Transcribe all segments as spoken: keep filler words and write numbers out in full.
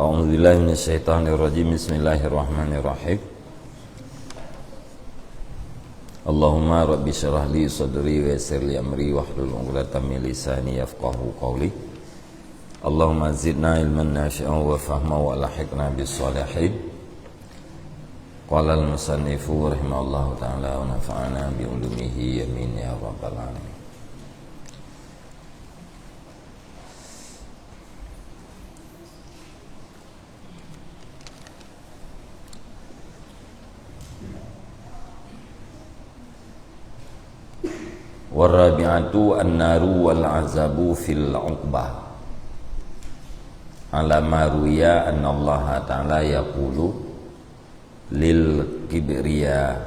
A'udzubillahi minasyaitonirrajim. Bismillahirrahmanirrahim. Allahumma rabbi syrah li sadri wa yassir li amri wahlul 'uqdatam min lisani yafqahu qawli. Allahumma zidna ilman nafi'an wa fahma wa alhiqna bis shalihin. Qala al-musannifu rahimahullahu ta'ala wa nafa'ana bi ulumihi, amin ya rabbal alamin. Warabi'atu an-naru wal azabu fil 'uqbah. Ala ma ruya anna Allah ta'ala yaqulu lil kibriya,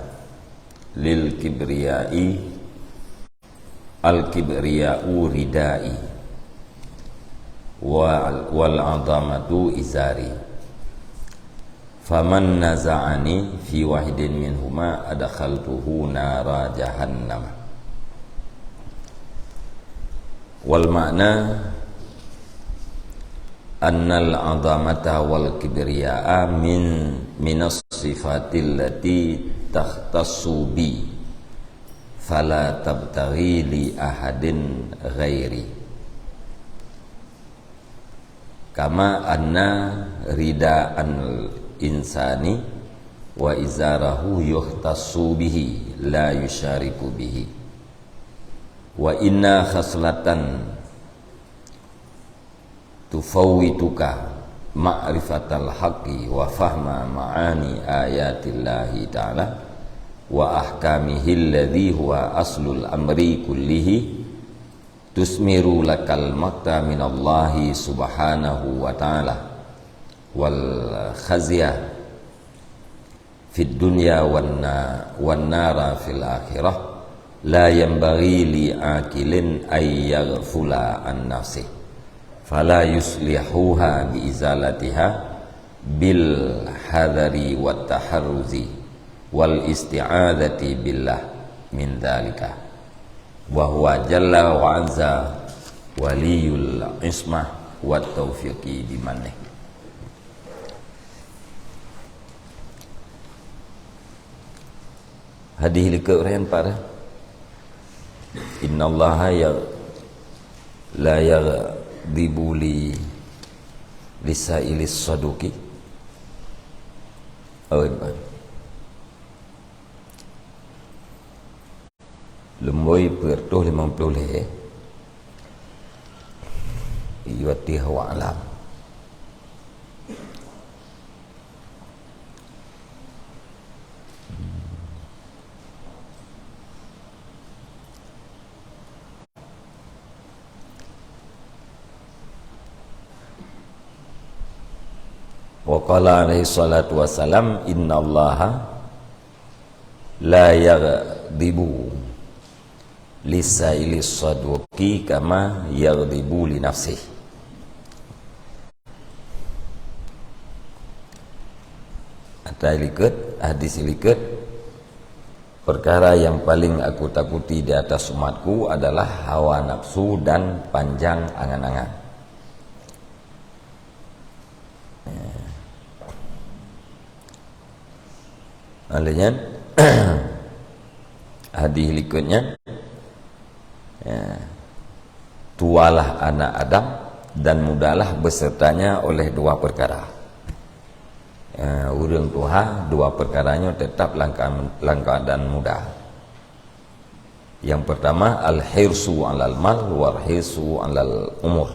lil kibriyai, al kibriya'u ridai, wa, wal 'azamatu izari. Faman naza'ani fi wahidin minhuma adkhaltuhu nara jahannam. Wal ma'na annal 'azamata wal kibriya'a min, minas sifatil lati takhtassu bi, fala tabtaghi li ahadin ghairi. Kama anna rida'al insani wa izarahu yukhtassu bihi la yusyariku bihi. Wa inna khaslatan tufawwituka ma'rifatal haqqi wa fahma ma'ani ayatillahi ta'ala wa ahkamihi alladhi huwa aslul amri kullihi tusmiru lakal maqta minallahi subhanahu wa ta'ala wal khazya fid dunya wan na-, wan nara fil akhirah, la yanbaghi li aqilin ay yaghfula an nafsih, fala yuslihuha bi izalatiha bil hadari wat taharruzi wal isti'adzati billah min dzalika, wa huwa jalla wa azza waliyul ismah wat taufiqi bimannih. Hadis likot ureueng pat. Innallaha ya, la yaghdibu li, lisailis saduqi. Oh, Lumbôi peuet reutôh limong ploh lhèe. Yu'ti huwa alam. Wa qala alaihi salatu wassalam, "Innallaha la yaghdibu lisailis saduqi kama yaghdibu li nafsih." Ata likot, hadis likot, "Perkara yang paling aku takuti di atas umatku adalah hawa nafsu dan panjang angan-angan." Alèh nyan, hadis likot nyan, ya, tualah anak Adam dan mudalah besertanya oleh dua perkara. Ya, ureueng tuha dua perkara nyoe tetap lam keuadaan muda. Yang pertama, al-hirsu alal mal wal hirsu alal umur.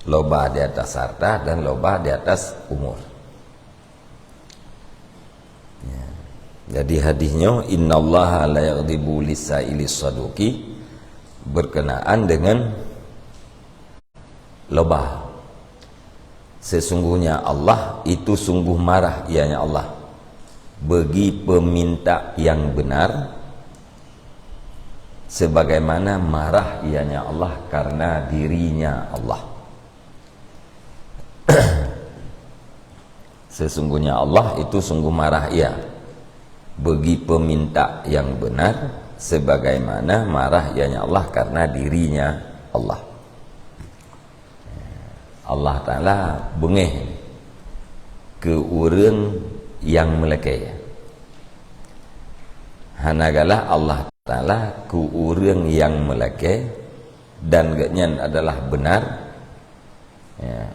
Loba di atas harta dan loba di atas umur. Ya. Jadi hadis nyoe, "Innallaha la yaghdibu lisailis saduqi," berkenaan dengan loba. Sesungguhnya Allah itu sungguh marah, ianya Allah, bagi peminta yang benar, sebagaimana marah ianya Allah karena dirinya Allah. Sesungguhnya Allah itu sungguh marah Ia bagi peminta yang benar, sebagaimana marah ianya Allah karena dirinya Allah. Allah Ta'ala beungéh keu ureuëng nyang meulakée. Hana galak Allah Taala keu ureuëng nyang meulakée, dan gobnyan adalah beunar. Ya.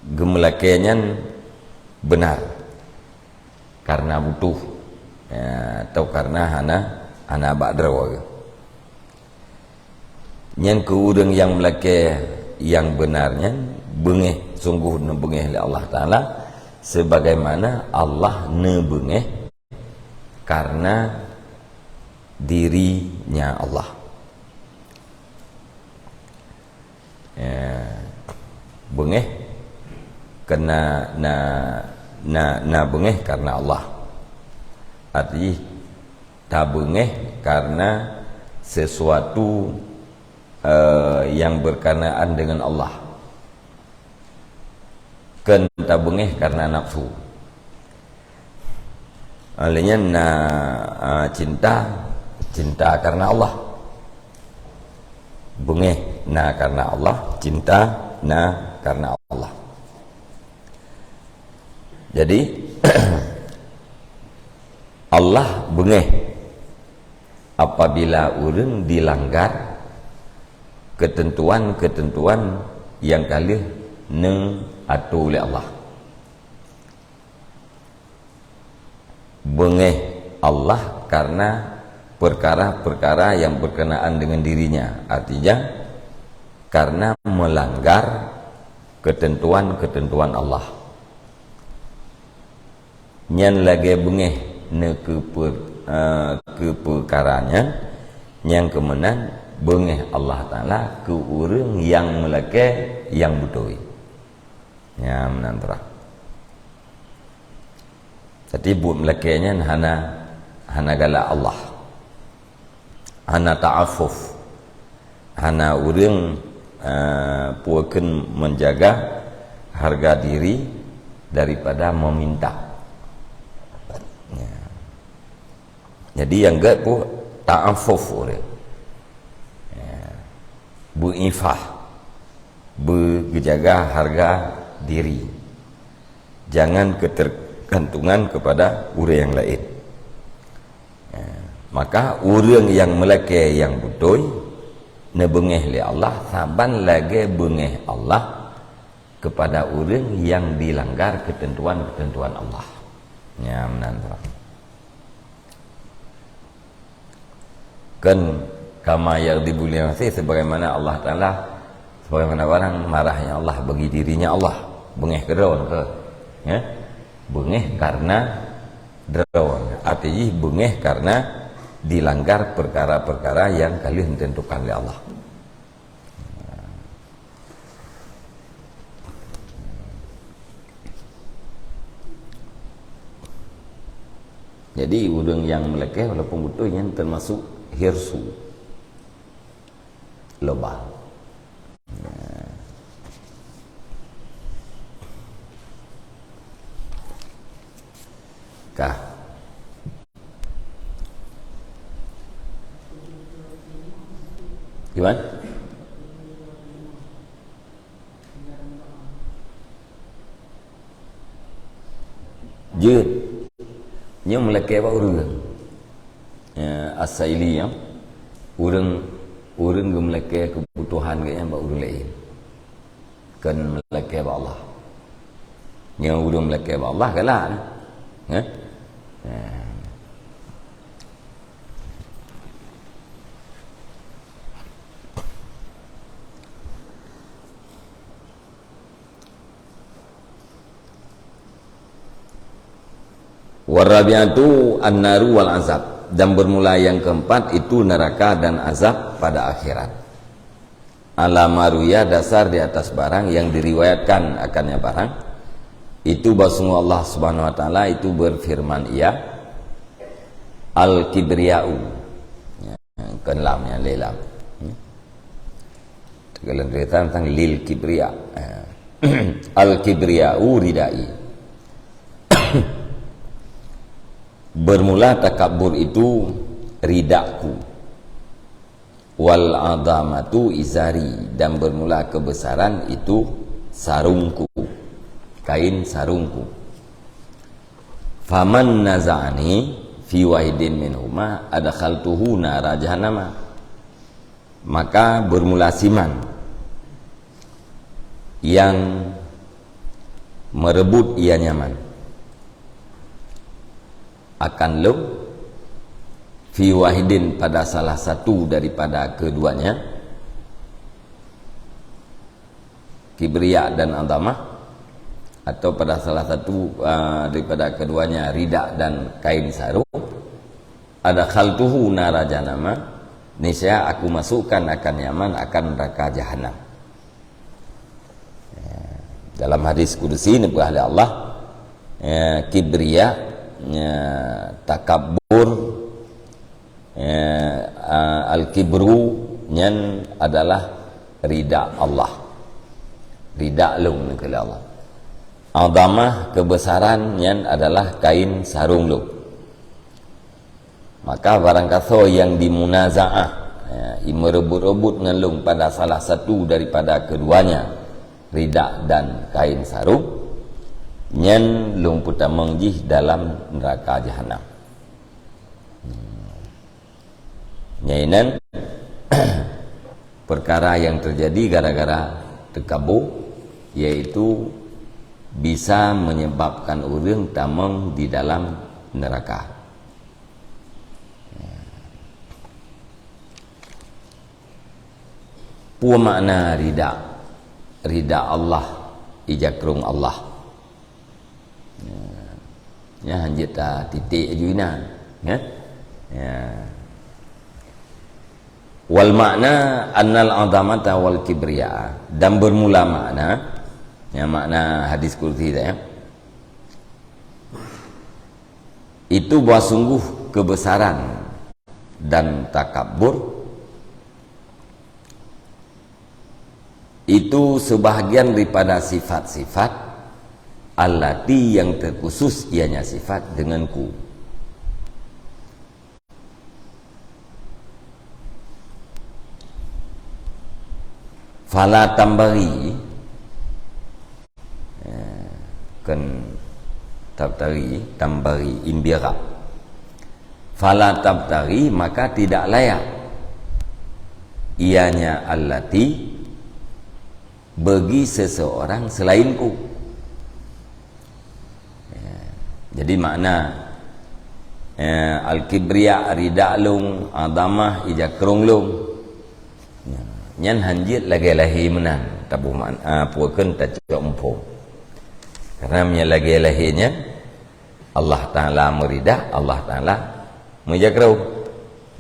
Geumeulakée nyan beunar karena butoh, ya, atau karena hana, hana bak droe. Nyan keu ureuëng nyang meulakée nyang beunar nyan beungéh, sunggoh neubeungéh lé Allah Taala, sebagaimana Allah neubeungéh karena dirinya Allah. Ya, beungéh kena na, na, na beungéh karena Allah. Arti jih tabeungéh karena sesuatu, eh, yang berkenaan dengan Allah. Kon tabeungéh karena nafsu. Lheueh nyan na, ah, cinta, cinta karena Allah. Beungéh na karena Allah, cinta na karena Allah. Jadi, Allah beungéh apabila ureuëng dilanggar keuteuntuan-keuteuntuan nyang ka lheueh neuatoe lé Allah. Beungéh Allah karena peukara-peukara nyang berkenaan dengan dirinya, artinya karena melanggar keuteuntuan-keuteuntuan Allah. Nyan lagée beungéh neuh keu peu-, eh, keu peukara nyan, nyang keu meunan beungéh Allah Taala keu ureuëng nyang meulakée nyang beutôi. Nyan meunan teurang. Jadi buet meulakée nyan hana, hana galak Allah. Hana ta'affuf. Hana ureuëng, eh, peue kheun menjaga harga diri daripada meminta. Ya. Jadi nyang gét peue ta'affuf ureuëng. Ya. Beuifah. Beujaga harga diri. Jangan ketergantungan kepada ureuëng nyang laén. Ya. Maka ureuëng nyang meulakée nyang beutôi neubeungéh lé Allah saban lagée beungéh Allah kepada ureuëng nyang dilanggar keuteuntuan-keuteuntuan Allah. Nyan meunan tu. Kan kama yaghdhibu li nafsihi, sebagaimana Allah Taala, sebagaimana barang marahnya Allah bagi dirinya Allah. Beungéh keu droe ke? Ya? Beungéh karena droe. Arti jih beungéh karena dilanggar peukara-peukara nyang ka lheueh neuteuntukan lé Allah. Jadi ureuëng nyang meulakée walaupun beutôi nyan termasuk hirsu. Loba. Kah. Gimana? Jeuet. Nyoe meulakée bak ureuëng. Ya, as-sa'ili nyan. Ureuëng, ureuëng geumeulakée keubutuhan geuh nyan bak ureuëng laén. Kon meulakée bak Allah. Nyang ureuëng meulakée bak Allah galak. Hah? Nah. Warabi'atu an-naru wal azab. Dan bermula yang keempat itu neraka dan azab pada akhirat. Ala ma ruya, dasar di atas barang yang diriwayatkan akannya barang, itu bahwa sungguh Allah Subhanahu wa Taala itu berfirman, Ia, al-kibriya'u. Ya, kon lam, ya, lé lam. Dalam cerita tentang lil kibriya. Ya. Al-kibriya'u ridai. Bermula takabur itu ridaku. Wal azamatu izari, dan bermula kebesaran itu sarungku, kain sarungku. Faman naza'ani fi wahidin minhuma adkhaltuhu nara jahannama. Maka bermula siman yang merebut ia nyaman akan lôn, fi wahidin, pada salah satu daripada keduanya, kibria dan azamah, atau pada salah satu, ah, daripada keduanya, rida dan kain sarung, adkhaltuhu nara jahannama, niscaya aku masukkan akan nyaman akan neraka jahanam. Ya, dalam hadis kudusi neupeugah lé Allah, ya, kibria, ya, takabur, ya, a-, al-kibru nyan adalah rida Allah. Rida lôn neupeugah lé Allah. Azamah, kebesaran, nyan adalah kain sarung lôn. Maka barangkasoe nyang dimunazaah, ya, i meureubot-reubot ngon lôn pada salah satu daripada keduanya, rida dan kain sarung, nyan lôn peutamong jih dalam neuraka jahanam. Hmm. Nyan inan perkara nyang teujadi gara-gara teukabô, yaitu bisa menyebabkan ureuëng tamong di dalam neuraka. Peue makna rida? Rida Allah, ijakrong Allah. Ya. Nyan hanjeuet tatitik aju inan, ya. Ya. Wal makna annal azamata wal kibriya, dan bermula makna, ya, makna hadis kursi tadi, ya. Itu bahwa sungguh kebesaran dan takabur itu sebahagian daripada sifat-sifat allati yang terkhusus, ianya sifat denganku. Fala tambari, eh, kon tabtari, tambari imbira. Fala tabtari, maka tidak layak, ianya allati, bagi seseorang selainku. Ya. Jadi makna, ya, al-kibriya rida lôn, azamah ijakrong lôn. Ya. Nyan hanjeuet lagée lahé meunan, taboh makna, ah, pue kheun tacok muphom. Karena meunyo lagée lahé nyan, Allah Taala meurida, Allah Taala meujakrong.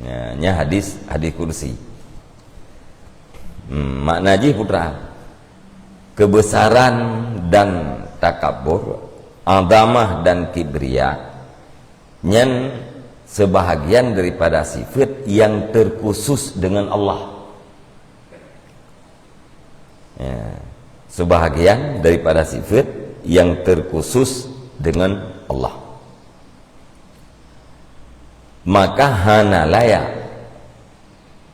Ya, nyan hadis, hadis kursi. Hmm, makna jih putra, kebesaran dan takabur, azamah dan kibriya, nyan sebahagian daripada sifat yang terkhusus dengan Allah. Ya, sebahagian daripada sifat yang terkhusus dengan Allah. Maka hana layak,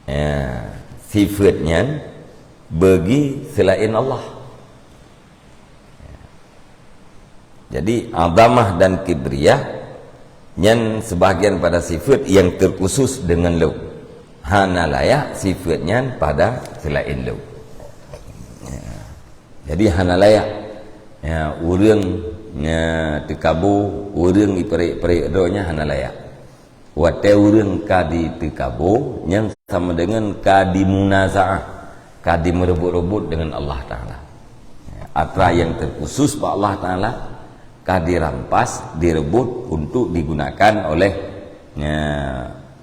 ya, sifat nyan bagi selain Allah. Jadi, azamah dan kibriya nyan sebahagian pada sifat yang terkhusus dengan lôn. Hana layak sifat nyan pada selain lôn. Ya. Jadi, hana layak. Ya, ureuëng, ya, teukabô, ureuëng iperek-perek droe nyan hana layak. Watée ureuëng ka jiteukabô, nyan sama deungon ka jimunazaah, ka jimeureubot-reubot deungon Allah Taala. Atra nyang teukhusus bak Allah Taala ka jirampas, jireubot untuk digunakan oleh, ya,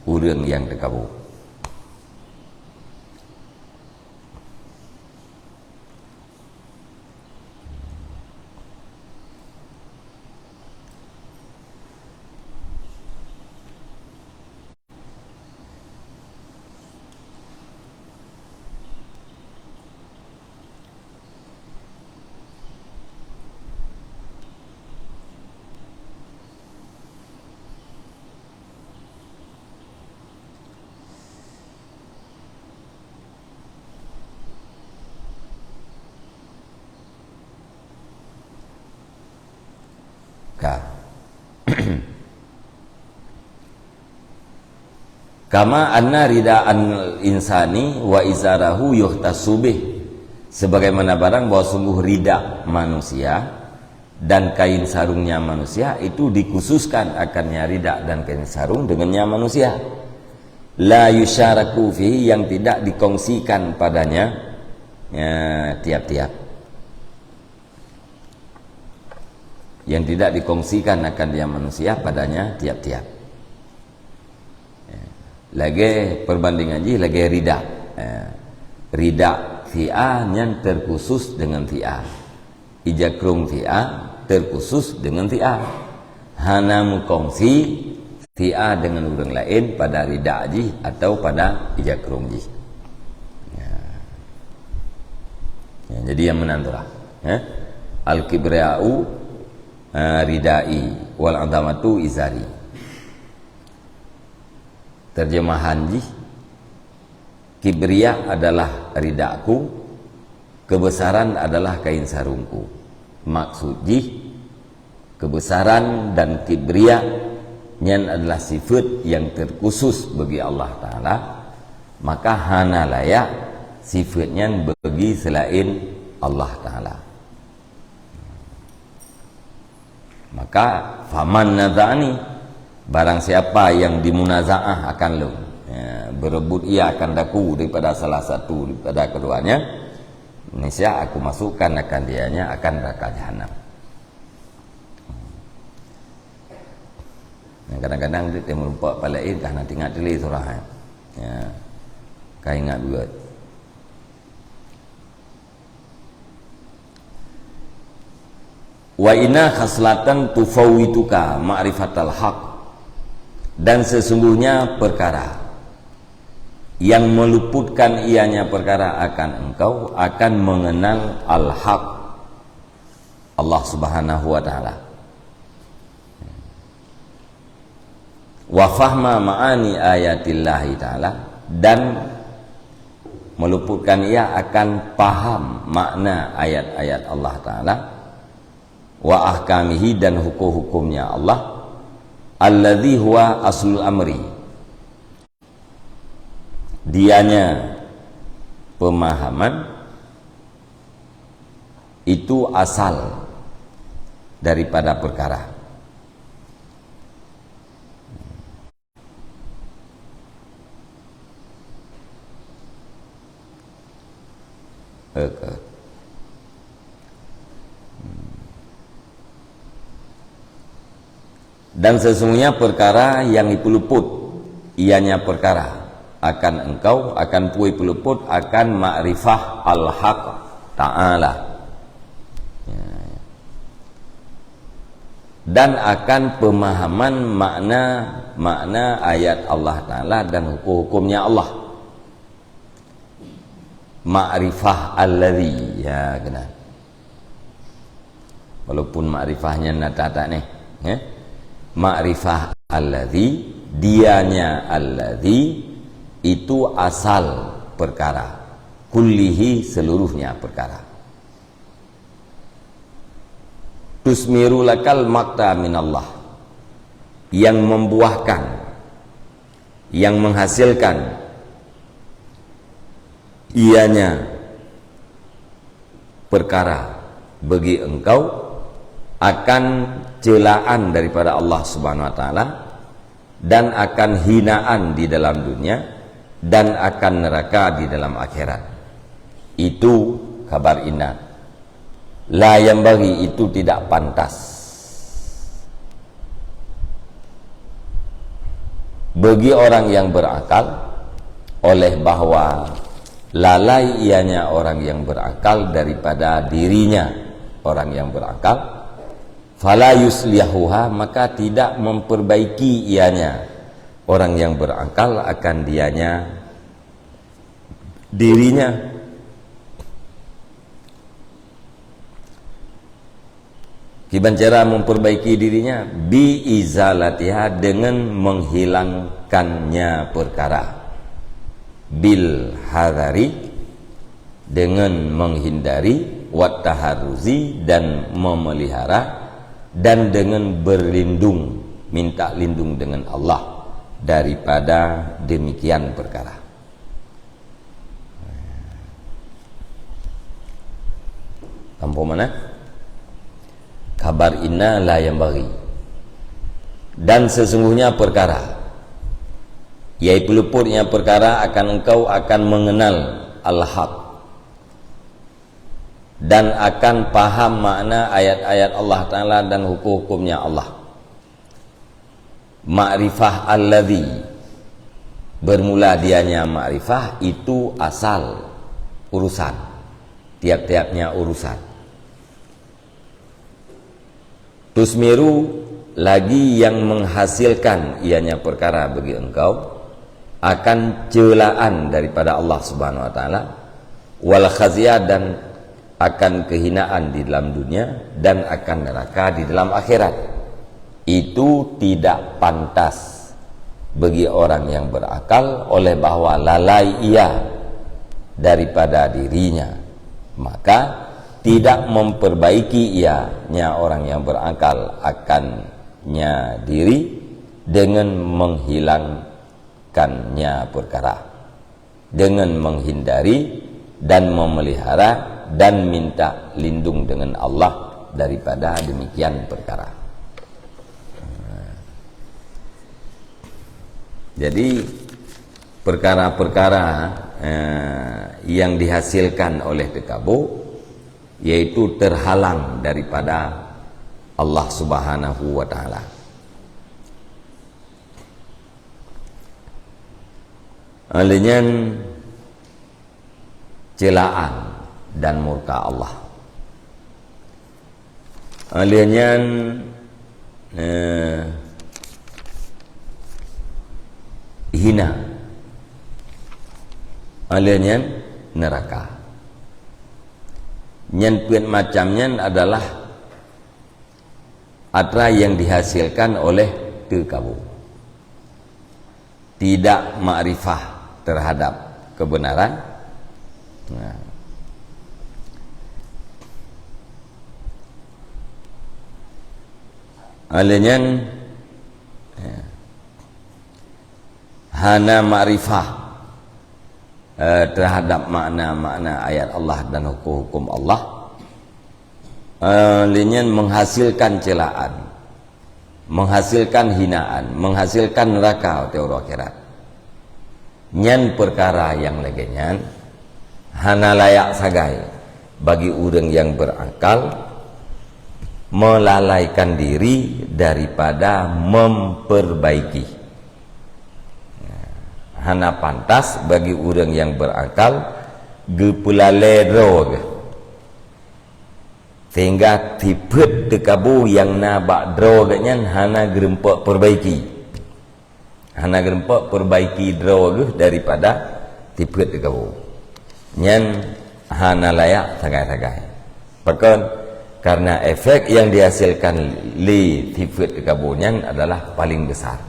ureuëng nyang teukabô. Ka. Kama anna rida'al insani wa izarahu yukhtassu bih. Sebagaimana barang bahwa sungguh rida manusia dan kain sarungnya manusia itu dikhususkan akannya rida dan kain sarung dengannya manusia. La yusyaraku fihi, yang tidak dikongsikan padanya, ya, tiap-tiap. Yang tidak dikongsikan akan dia manusia padanya tiap-tiap. Ya. Lagée perbandingan jih lagée rida. Ya. Rida si A nyan terkhusus dengan si A. Ija krong si A terkhusus dengan si A. Hana meukongsi si A dengan ureuëng laén pada rida jih atau pada ija krong jih. Ya. Ya, jadi nyang meunan tu lah. Ya. Al-kibriya'u, eh, ridai, wal 'azamatu izari. Terjemahan jih, kibriya adalah ridaku, kebesaran adalah kain sarungku. Maksud jih, kebesaran dan kibriya nyan adalah sifat yang terkhusus bagi Allah Taala, maka hana layak sifat nyan bagi selain Allah Taala. Maka, faman naza'ani, barang siapa yang dimunazaah akan lôn, ya, berebut ia akan daku daripada salah satu daripada keduanya, niscaya aku masukkan akan dianya akan neraka jahanam. Nah, kadang-kadang dia meureumpok palai ka hana teuingat teulie surah, eh. Ya. Ka ingat buet. Wa inna khaslatan tufawwituka ma'rifatal haq. Dan sesungguhnya perkara yang meluputkan ianya perkara akan engkau akan mengenal al-haq, Allah Subhanahu wa Taala. Wa fahma ma'ani ayatillahi ta'ala, dan meluputkan ia akan paham makna ayat-ayat Allah Taala, wa ahkamihi, dan hukum-hukumnya Allah, alladzi huwa aslul amri, dianya pemahaman itu asal daripada perkara. Oke. Dan sesungguhnya perkara yang ipuluput, ianya perkara akan engkau, akan peue ipuluput, akan makrifah al-haq ta'ala. Ya. Dan akan pemahaman makna, makna ayat Allah Taala dan hukum-hukumnya Allah. Makrifah alladzi, ya, kena. Walaupun makrifah nyan na that-that neh, ya. Makrifah alladzi, dianya alladzi, itu asal perkara. Kullihi, seluruhnya perkara. Tusmiru lakal maqta minallah, yang membuahkan, yang menghasilkan ianya perkara bagi engkau akan celaan daripada Allah Subhanahu wa taala, dan akan hinaan di dalam dunia, dan akan neraka di dalam akhirat. Itu khabar inna. La yanbaghi, itu tidak pantas. Bagi orang yang berakal, oleh bahwa lalai ianya orang yang berakal daripada dirinya orang yang berakal, fala yuslihuha, maka tidak memperbaiki ianya orang yang berakal akan dianya dirinya. Kiban cara memperbaiki dirinya, bi izalatiha, dengan menghilangkannya perkara, bil hadari, dengan menghindari, wat taharruzi, dan memelihara, Dan dengan berlindung, minta lindung dengan Allah daripada demikian perkara. Kampung mana? Khabar inna la yanbaghi. Dan sesungguhnya perkara, yaitu luputnya perkara akan engkau akan mengenal al-haq dan akan paham makna ayat-ayat Allah Ta'ala dan hukum-hukumnya Allah. Makrifah alladzi, bermula dianya makrifah, itu asal urusan, tiap-tiapnya urusan. Tusmiru, lagi yang menghasilkan ianya perkara bagi engkau, akan celaan daripada Allah Subhanahu wa Ta'ala, wal khazya, dan akan kehinaan di dalam dunia, dan akan neraka di dalam akhirat. Itu tidak pantas bagi orang yang berakal, oleh bahwa lalai ia daripada dirinya, maka tidak memperbaiki ianya orang yang berakal akannya diri dengan menghilangkannya perkara, dengan menghindari dan memelihara dan minta lindung dengan Allah daripada demikian perkara. Jadi, perkara-perkara, eh, yang dihasilkan oleh teukabô, yaitu terhalang daripada Allah Subhanahu wa Ta'ala. Oleh nyan, celaan dan murka Allah. Oleh nyan, eh, hina. Oleh nyan, neraka. Nyan peuet macam nyan adalah atra yang dihasilkan oleh teukabô. Tidak makrifah terhadap kebenaran. Nah. Oleh nyan, ya, hana makrifah, eh, terhadap makna-makna ayat Allah dan hukum-hukum Allah. Eh, lé nyan menghasilkan celaan, menghasilkan hinaan, menghasilkan neraka watée uroe akhirat. Nyan peukara nyang lagée nyan hana layak sagai bagi ureuëng nyang beurakal melalaikan diri daripada memperbaiki. Hana pantas bagi ureuëng nyang beurakal geupeulalée droe geuh, sehingga sifeuet teukabô nyang na bak droe geuh nyan hana geureumpok peurbaiki. Hana geureumpok peurbaiki droe geuh daripada sifeuet teukabô. Nyan hana layak sagai-sagai. Pakon? Karena efek yang dihasilkan lé sifeuet teukabô nyan adalah paling besar.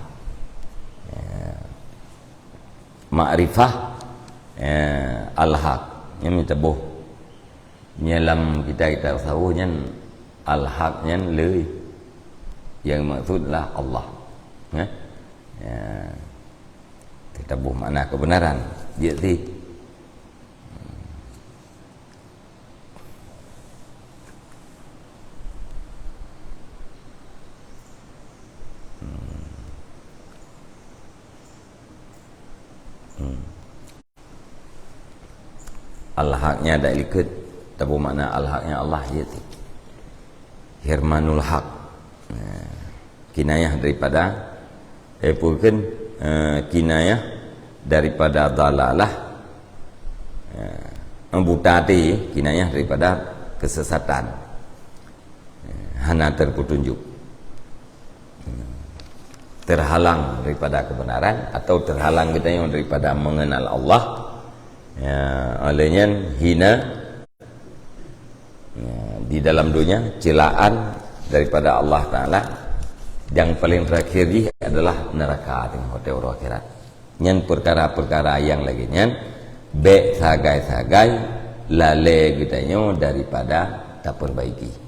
Ya. Makrifah, ya, al-haq. Nyan mita boh. Nyan lam kitab-kitab tasawuf nyan al-haq nyan le. Yang maksud adalah Allah. Ya. Ya. Kita boh makna kebenaran. Jeuet sih. Hmm. Al-haq nyan dak likot, tapi makna al-haq nyan Allah, ya, tu. Hirmanul haq. Nah, kinayah daripada, eh, bukan, eh, kinayah daripada dalalah. Eh, buta hati, kinayah daripada kesesatan. Eh, hana terpetunjuk. Terhalang daripada kebenaran atau terhalang geutanyoe daripada mengenal Allah. Ya, oleh nyan hina, ya, di dalam dunia, celaan daripada Allah Taala. Yang paling terakhir jih adalah neraka, teuh watée uroe akhirat. Nyan peukara-peukara nyang lagée nyan bék sagai-sagai lalée geutanyoe daripada tapeurbaiki.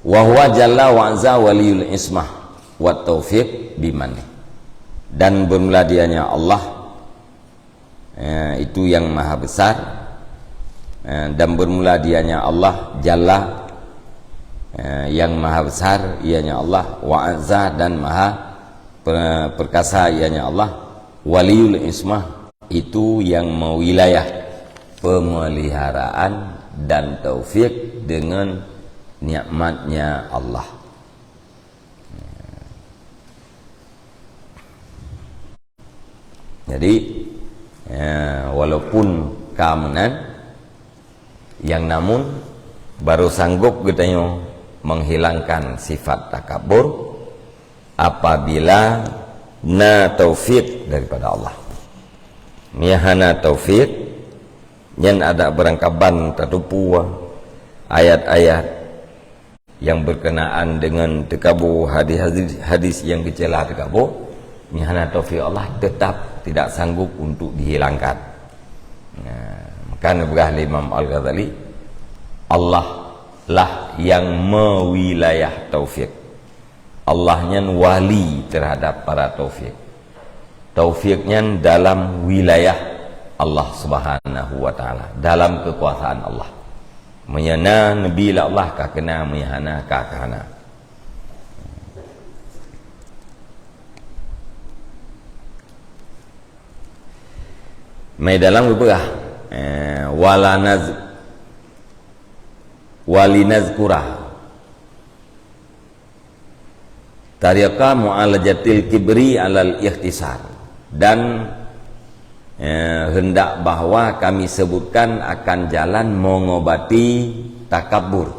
Wa huwa jalla wa azza waliyul ismah wa taufiq bimani. Dan bermula dianya Allah, eh, itu yang maha besar, eh, dan bermula dianya Allah jalla, eh, yang maha besar ianya Allah, wa azza dan maha per-, perkasa ianya Allah, waliyul ismah itu yang mewilayah pemeliharaan dan taufik dengan nikmatnya Allah. Jadi, ya, walaupun ka meunan, yang namun baru sanggup geutanyoe menghilangkan sifat takabur apabila na taufik daripada Allah. Meunyo hana taufik, nyan adak beurangkaban tateupeue ayat-ayat yang berkenaan dengan teukabu, hadis-hadis, hadis yang geucela teukabu, meunyo hana taufik Allah tetap tidak sanggup untuk dihilangkan. Nah, maka neupeugah lé Imam Al-Ghazali, Allah lah yang mewilayah taufik. Allah nyan wali terhadap para taufik. Taufik nyan dalam wilayah Allah Subhanahu wa Taala, dalam kekuasaan Allah. Meunyo na neubi lé Allah ka keunan, meunyo hana ka keunan. Mai dalam geupeugah, eh, wala naz-, walinazkura tariqa mu'alajatil kibri alal ikhtisar. Dan, eh, hendak bahwa kami sebutkan akan jalan mengobati takabur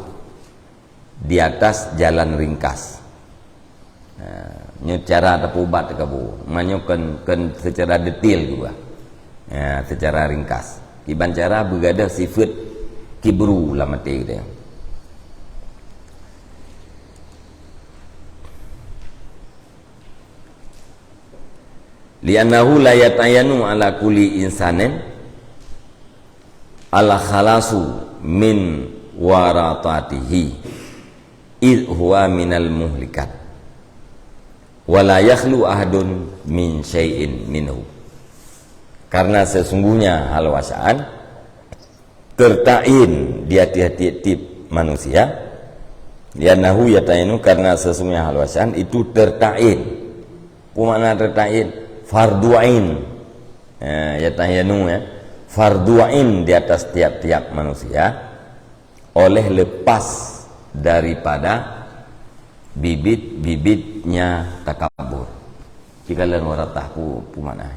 di atas jalan ringkas. Ha, nyoe cara tapeuubat takabur. Meunyo kon, kon secara detail juga. Ha, secara ringkas. Kiban cara beugadôh sifat kibru lam até geutanyoe. Li'annahu la yata'ayyanu ala kulli insanin al-khalasu min waratatihi, id huwa minal muhlikat, wa la yakhlu ahadun min syai'in minhu. Karena sesungguhnya hal wasaan tertain di hati-hati tiep manusia, li'annahu yata'ayyanu, karena sesungguhnya hal wasaan itu tertain. Peue makna tertain? Fardu ain. Eh, yata'ayyanu, ya. Fardu ain di atas tiap-tiap manusia oleh lepas daripada bibit-bibitnya takabur. Jika lawan waratah peue, peue makna?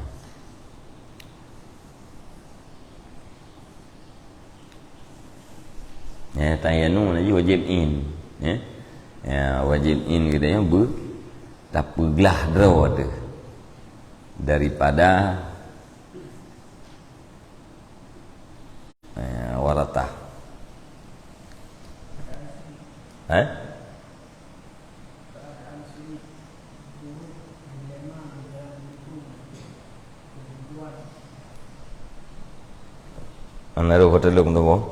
Ya, ta'ayyanu laju wajib in. Ya. Ya, wajib in geutanyoe beu tapeuglah droe teuh daripada, ya, waratah. Ha? Hana roh ka teulông tu, boh.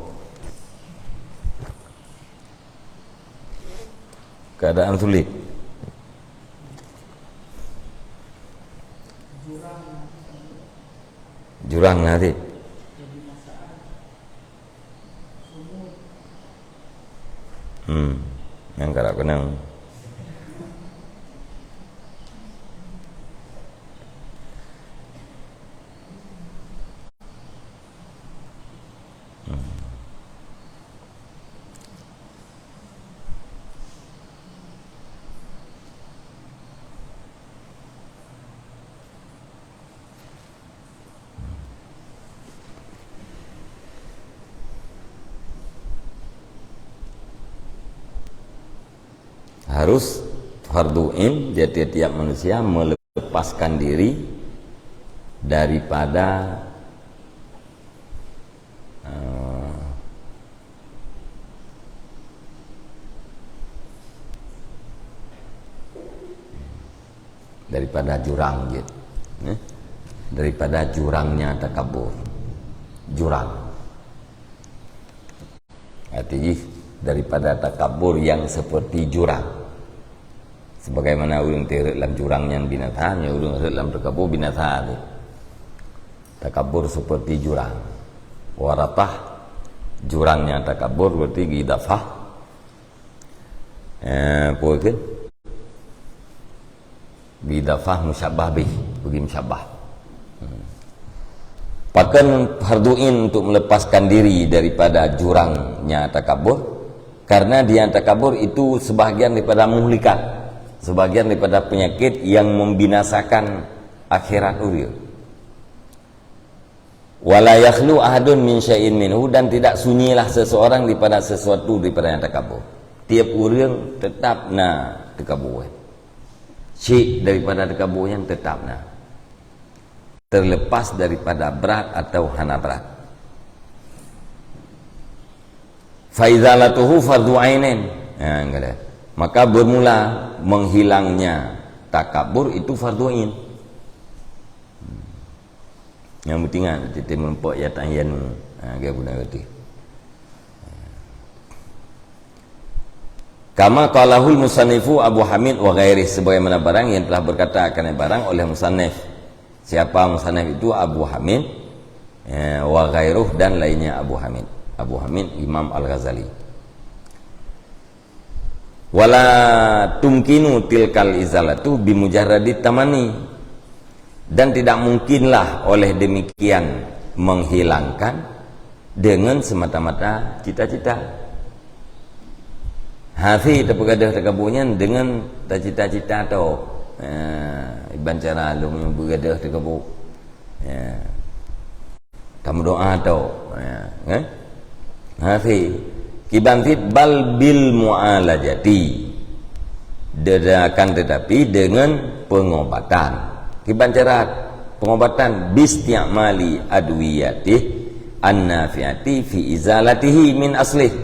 Keadaan sulit. Jurang na sit. Hmm. Nyang karap keunong. Hmm. Harus fardu ain di tiap-tiap manusia melepaskan diri daripada, eh, daripada jurang jeuet. Eh? daripada jurangnya takabur. Jurang. Arti jih, daripada takabur yang seperti jurang. Sebagaimana ureuëng teureuet lam jurang nyan binasa, nyan ureuëng reuet lam takabur binasa teuh. Takabur seperti jurang. Waratah, jurangnya takabur berarti idafah. Eh, apa ke? Idafah musyabbah bih, bagi musyabbah. Hmm. Pakon fardu ain untuk melepaskan diri daripada jurangnya takabur? Karena dia takabur itu sebahagian daripada muhlikat, sebahagian daripada penyakit yang membinasakan akhirat ureuëng. Wala yakhlu ahadun min syai'in minhu, dan tidak sunyilah seseorang daripada sesuatu daripada yang takabur. Tiap ureuëng tetap na takabur. Syik daripada takabur nyan tetap na. Terlepas daripada berat atau hana berat. Faizalatuhu fardu ainin. Ha, kata. Maka bermula menghilangnya takabur itu fardu ain. Nyang beutingat, titim meureumpok ya ta'yan, ha, gaya guna roti. Kama qalahul musannifu Abu Hamid wa ghairih, sebagaimana barang yang telah berkata akan barang oleh musannif. Siapa musannif itu? Abu Hamid, eh, wa ghairuh, dan lainnya Abu Hamid. Abu Hamid Imam Al-Ghazali. Wala tumkinu tilkal izalatu bimujarradi tamani. Dan tidak mungkinlah oleh demikian menghilangkan dengan semata-mata cita-cita. Hase tapeugadôh takabur nyan dengan tacita-cita tho. Ha, iban cara lôn nyang beugadôh takabur. Ya. Tameudoa tho. Ya, kan? Hase. Kiban cit bal bil mu'alajati. Deda-, akan tetapi dengan pengobatan. Kiban cara pengobatan? Bisti'mali adwiyatih an-nafi'ati fi izalatihi min aslih.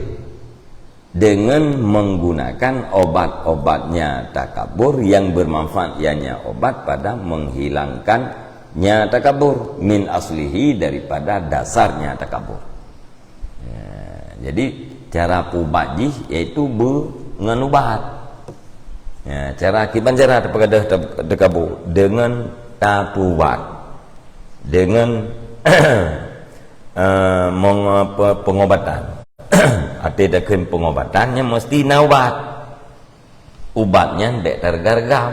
Dengan menggunakan obat-obatnya takabur yang bermanfaat, ianya obat pada menghilangkannya takabur, min aslihi, daripada dasarnya takabur. Ya, jadi cara peubat jih yaitu be-, ngon ubat. Ya, cara kiban cara tapeugadôh te-, takabur dengan tapeubat. Dengan, eh, meng-, pe-, pengobatan. Até takheun pengobatan nyan mesti na ubat. Ubat nyan bék targam-ragam.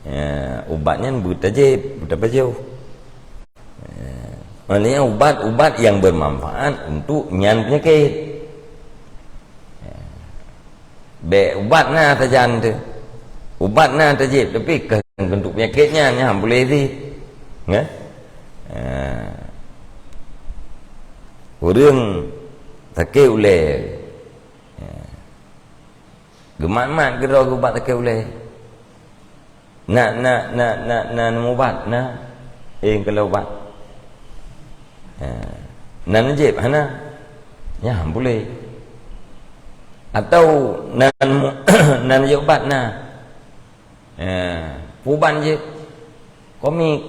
Ya, ubat nyan beutajép, beutapajoh. Ya. Maksudnya ubat-ubat yang bermanfaat untuk nyan penyakit. Ya. Bék ubat na tajan tu. Ubat na tajép, tapi keu untuk penyakit nyan, nyan boleh jih. Ya. Ya. Ureuëng sakét ulée. Ya. Geumat-mat keudroe geubat sakét ulée. Na, na, na, na, na, na mubat, na. Eh, kalau ubat. Ha. Na neujép, hana. Nyan boleh. Atau na, na neujép ubat, na. Ha. Puban jép. Komik.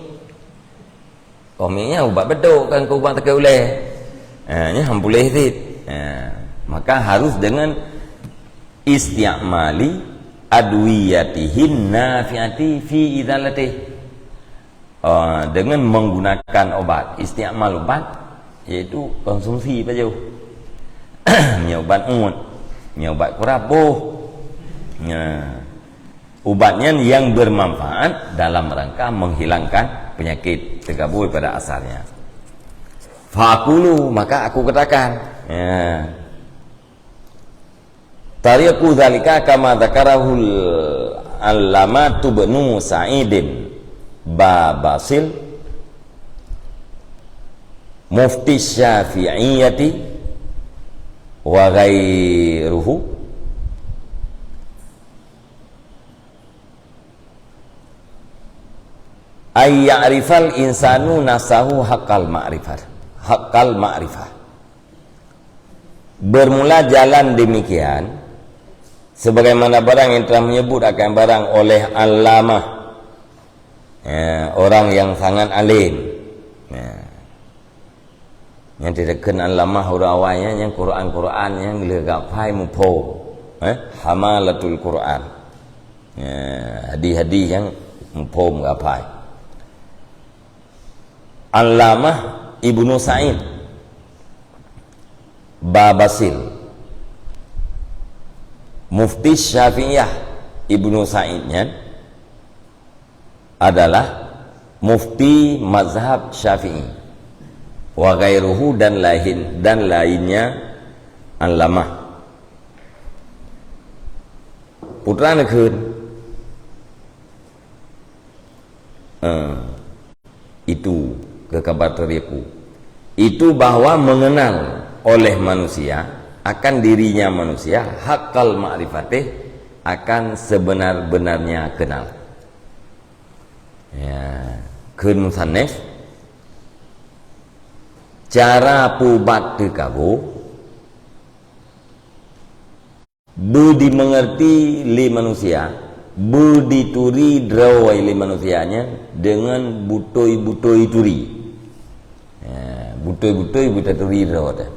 Komik nyan ubat beutôi, kan keu ubat sakét ulée. Ha, nyan han boleh cit. Ha, maka harus dengan isti'mali adwiyatihin nafi'ati fi izalatih. Ah, dengan menggunakan obat. Isti'mal ubat, iaitu konsumsi pajoh. Nyan ubat uet, nyan ubat kurap boh. Nah, ubat nyan yang bermanfaat dalam rangka menghilangkan penyakit, takabur pada asalnya. Faqulu, maka aku katakan. Ya. Tariqu dzalika kama dzakarahul allamatu Ibnu Sa'idin Babasil, mufti Syafi'iyyati wa ghairuhu, ay ya'rifal insanu nafsahu haqqal ma'rifah. Haqqal ma'rifah. Bermula jalan demikian, sebagaimana barang yang telah menyebut akan barang oleh Allamah Eh, orang yang sangat alim. Nah. Nyang teudeukheun allamah ureuëng awai nyan, nyang Quran-Quran nyang lheueh geuhafai muphom. Eh, hamalatul Quran. Eh, hadis-hadis nyang muphom geuhafai. Allamah Ibnu Sa'id Babasil, Mufti Syafi'iyah. Ibnu Sa'id nyan adalah mufti mazhab Syafi'i, wa ghairuhu, dan lain, dan lainnya allamah. Putra neukheun, eh, itu ke kabar teriaku, itu bahwa mengenal oleh manusia akan dirinya manusia, haqqal ma'rifatih, akan sebenar-benarnya kenal. Ya, kheun musannif, cara pubat teukago, beu dimengerti lé manusia, beu dituri droe lé manusia nyan deungon butôi-butôi turi. Ya, butôi-butôi beu taturi droe teuh.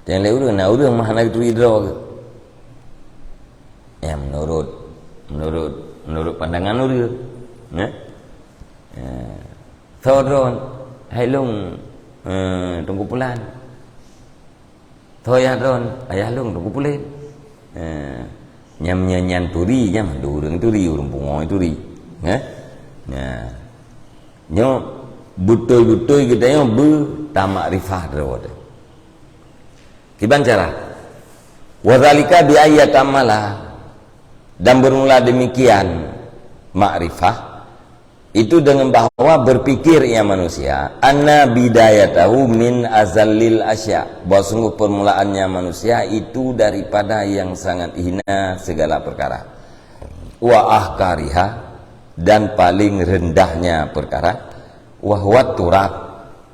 Dan lé ureuëng, na ureuëng mah hana geuturi droe geuh. Ya, menurut, menurut, menurut pandangan ureuëng. Ya. Ya. Tho droe, hai lôn, eh, Teungku Pulan. Tho yah droe, ayah lôn Teungku Pulan. Eh, nyam nyan, nyan turi, nyam dua ureuëng turi, ureuëng pungo turi. Ya. Ya. Nyoe beutôi-beutôi geutanyoe beu tamakrifah droe teuh. Kiban cara? Wa dzalika bi ayyatammala, dan bermula demikian makrifah itu dengan bahwa berpikir ia manusia, anna bidayatahu min azallil asya, bahwa sungguh permulaannya manusia itu daripada yang sangat hina segala perkara, wa ahkariha, dan paling rendahnya perkara, wa huwa turab,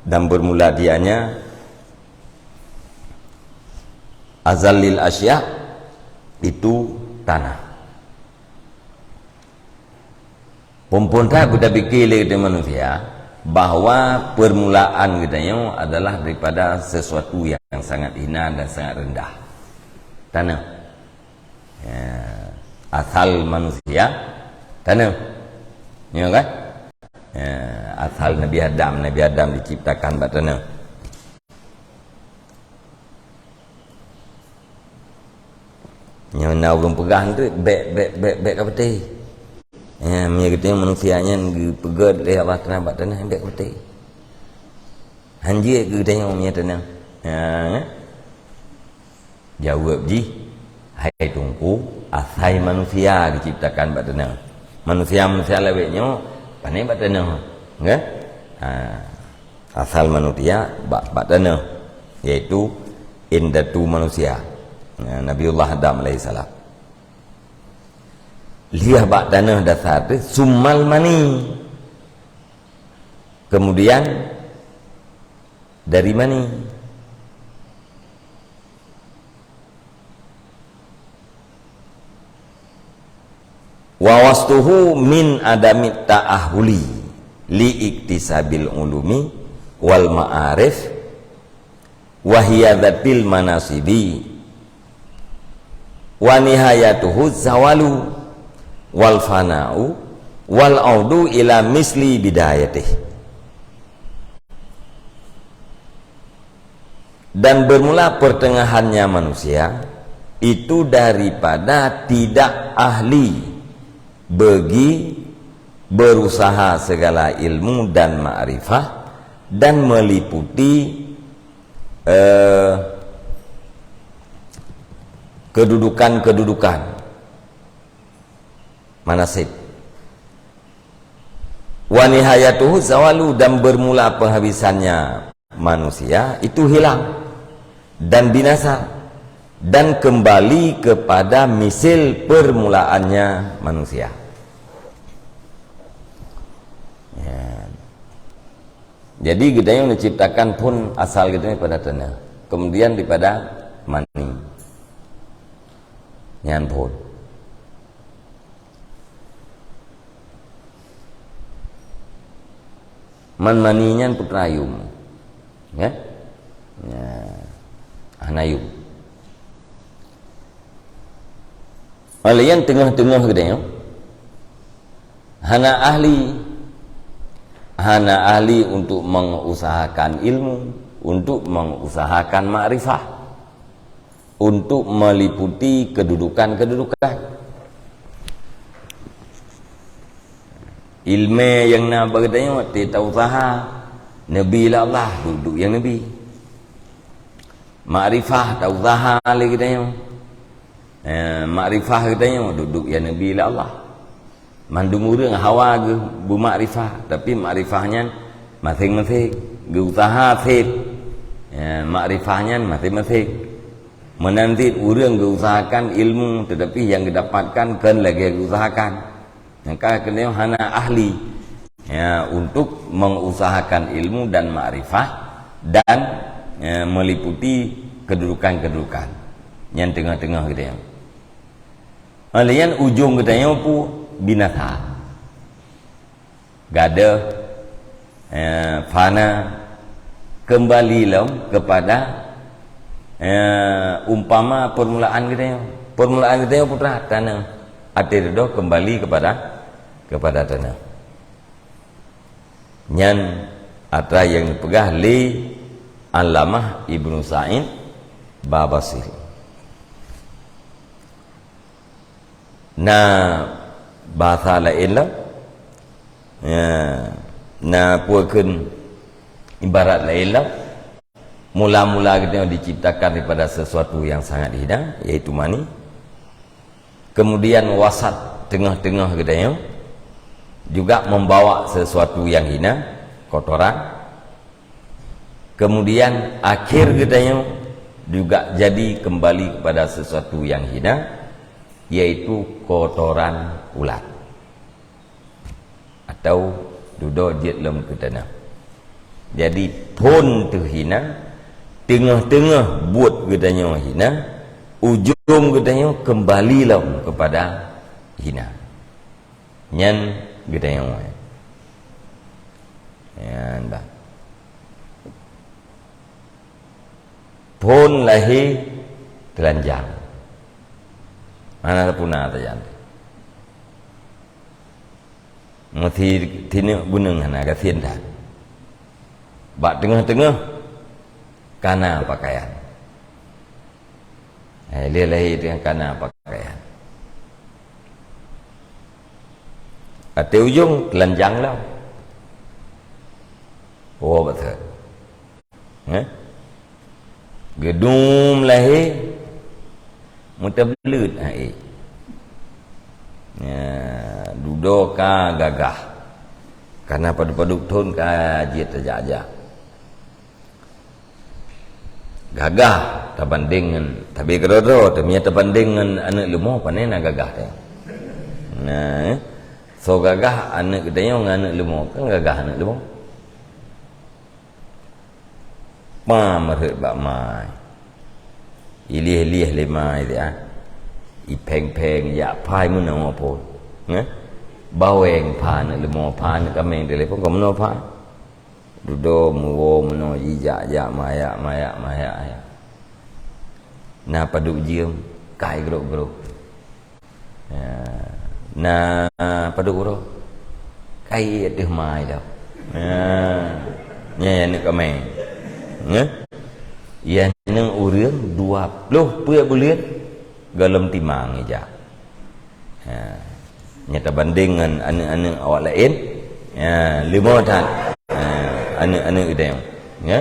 dan bermula dianya azallil asya, itu tanah. Phon-phon that geutanyoe pike lé geutanyoe manusia bahwa permulaan geutanyoe adalah daripada sesuatu yang sangat hina dan sangat rendah. Tanah. Ya, asal manusia tanah. Ya kan? Ya, asal Nabi Adam, Nabi Adam diciptakan bak tanah. Nyang na ureuëng peugah tu, bèk, bèk, bèk, bèk ka beutôi. Ya, meunyoe geutanyoe manusia nyan geupeugöt lé Allah Taala bak tanah, bèk ka beutôi. Hanjeuet geutanyoe meunyoe tanah. Ya, ya. Jaweueb jih, hai Teungku, asai manusia diciptakan bak tanah. Manusia-manusia lawét nyoe pané bak tanah. Kan? Ha. Asal manusia bak, bak tanah, yaitu indatu manusia, Nabiullah Adam alaihissalam. Liah bak tanah dasar tu summal mani. Kemudian dari mani. Wa wasluhu min adamit ta'ahuli li iktisabil ulumi wal ma'arif wa hiya dzatil manasibi wa nihayatuhu zawalu wal fana'u wal audu ila misli bidayatih. Dan bermula pertengahannya manusia itu daripada tidak ahli bagi berusaha segala ilmu dan makrifah dan meliputi, eh, kedudukan-kedudukan manasib. Wa nihayatuhu zawalu, dan bermula penghabisannya manusia itu hilang dan binasa dan kembali kepada misil permulaannya manusia. Ya. Jadi geutanyoe neuciptakan phon asal geutanyoe daripada tanah, kemudian daripada mani. Nyan phon. Man mani nyan putra yum. Ya? Ya. Hana yum. Laén teungoh-teungoh geutanyoe hana ahli, hana ahli untuk mengusahakan ilmu, untuk mengusahakan makrifah, untuk meliputi kedudukan-kedudukan. Ilmu nyang na bak geutanyoe, teuta usaha neubi lé Allah, duek-duek nyang neubi. Makrifah tausaha lé geutanyoe. Eh, makrifah geutanyoe duek-duek nyang neubi lé Allah. Mandum ureuëng hawa geuh beumakrifah, tapi makrifah nyan maséng-maséng, geuusaha seb. Eh, makrifah nyan maséng-maséng. Meunan cit ureuëng geuusahakan ilmu, tetapi nyang geudapatkan kon lagée geuusahakan. Maka keuneuk hana ahli, ya, untuk mengusahakan ilmu dan makrifah dan, ya, meliputi kedudukan-kedudukan nyang teungoh-teungoh geutanyoe. Laén ujong geutanyoe pun binasa. Gadôh, eh, fana, kembali lom kepada, eh, umpama permulaan geutanyoe. Permulaan geutanyoe putra tanoh. Até dudoe kembali kepada, kepada tanoh. Nyan atra nyang dipeugah lé Allamah Ibnu Said Babasir. Na bahasa laén lom. Ya, na peue kheun ibarat laén lom. Mula-mula geutanyoe diciptakan daripada sesuatu yang sangat hina, yaitu mani. Kemudian wasat, teungoh-teungoh geutanyoe juga membawa sesuatu yang hina, kotoran. Kemudian akhir geutanyoe juga jadi kembali kepada sesuatu yang hina, yaitu kotoran ulat. Atau dudoe jeuet lom keu tanoh. Jadi phon teuh hina, teungoh-teungoh buet geutanyoe hina, ujong geutanyoe kembali lom kepada hina. Nyan geutanyoe. Nyan bah. Phon lahé teulanjang. Hana tapuna sajan. Meusi tineuk buneung hana gasien that. Bak teungoh-teungoh kana pakaian. Hai, lé lahé teungoh kana pakaian. Até ujong teulanjang lom. Oh, beutôi. Eh? Geudum lahé meuteubleut hai. Ya, dudoe ka gagah. Kana padub-padub thon ka jeuet tajak-jak. Gagah tabandéng ngon, tapi keudroe-droe, tapi meunyo tabandéng ngon aneuëk leumo, pane na gagah teuh. Nah, eh? Soe gagah aneuëk geutanyoe ngon aneuëk leumo, kan gagah aneuëk leumo. Ma meurhot bak mai. Ilieh-lieh lé mai teuh, ah. Ipéng-péng jak phai meunoe phon. Neh? Baweng pha aneuëk leumo, pha aneuëk kaméng telepon, ka meunoe pha. Dudoe meuwoe meunoe jijak-jak mayak-mayak mayak. Na padub jeuem, kai grok-grok. Ya. Na padub uroe. Kai ateueh mai dah. Ya. Nya ya neuk kamé. Ya. Ya neuk ureuëng dua ploh peuet buleuen golom timang ija. Ya. Nya tabandéng ngon aneuëk-aneuëk awak laén. Ya, leumo that. Ya, aneuëk-aneuëk geutanyoe. Ya.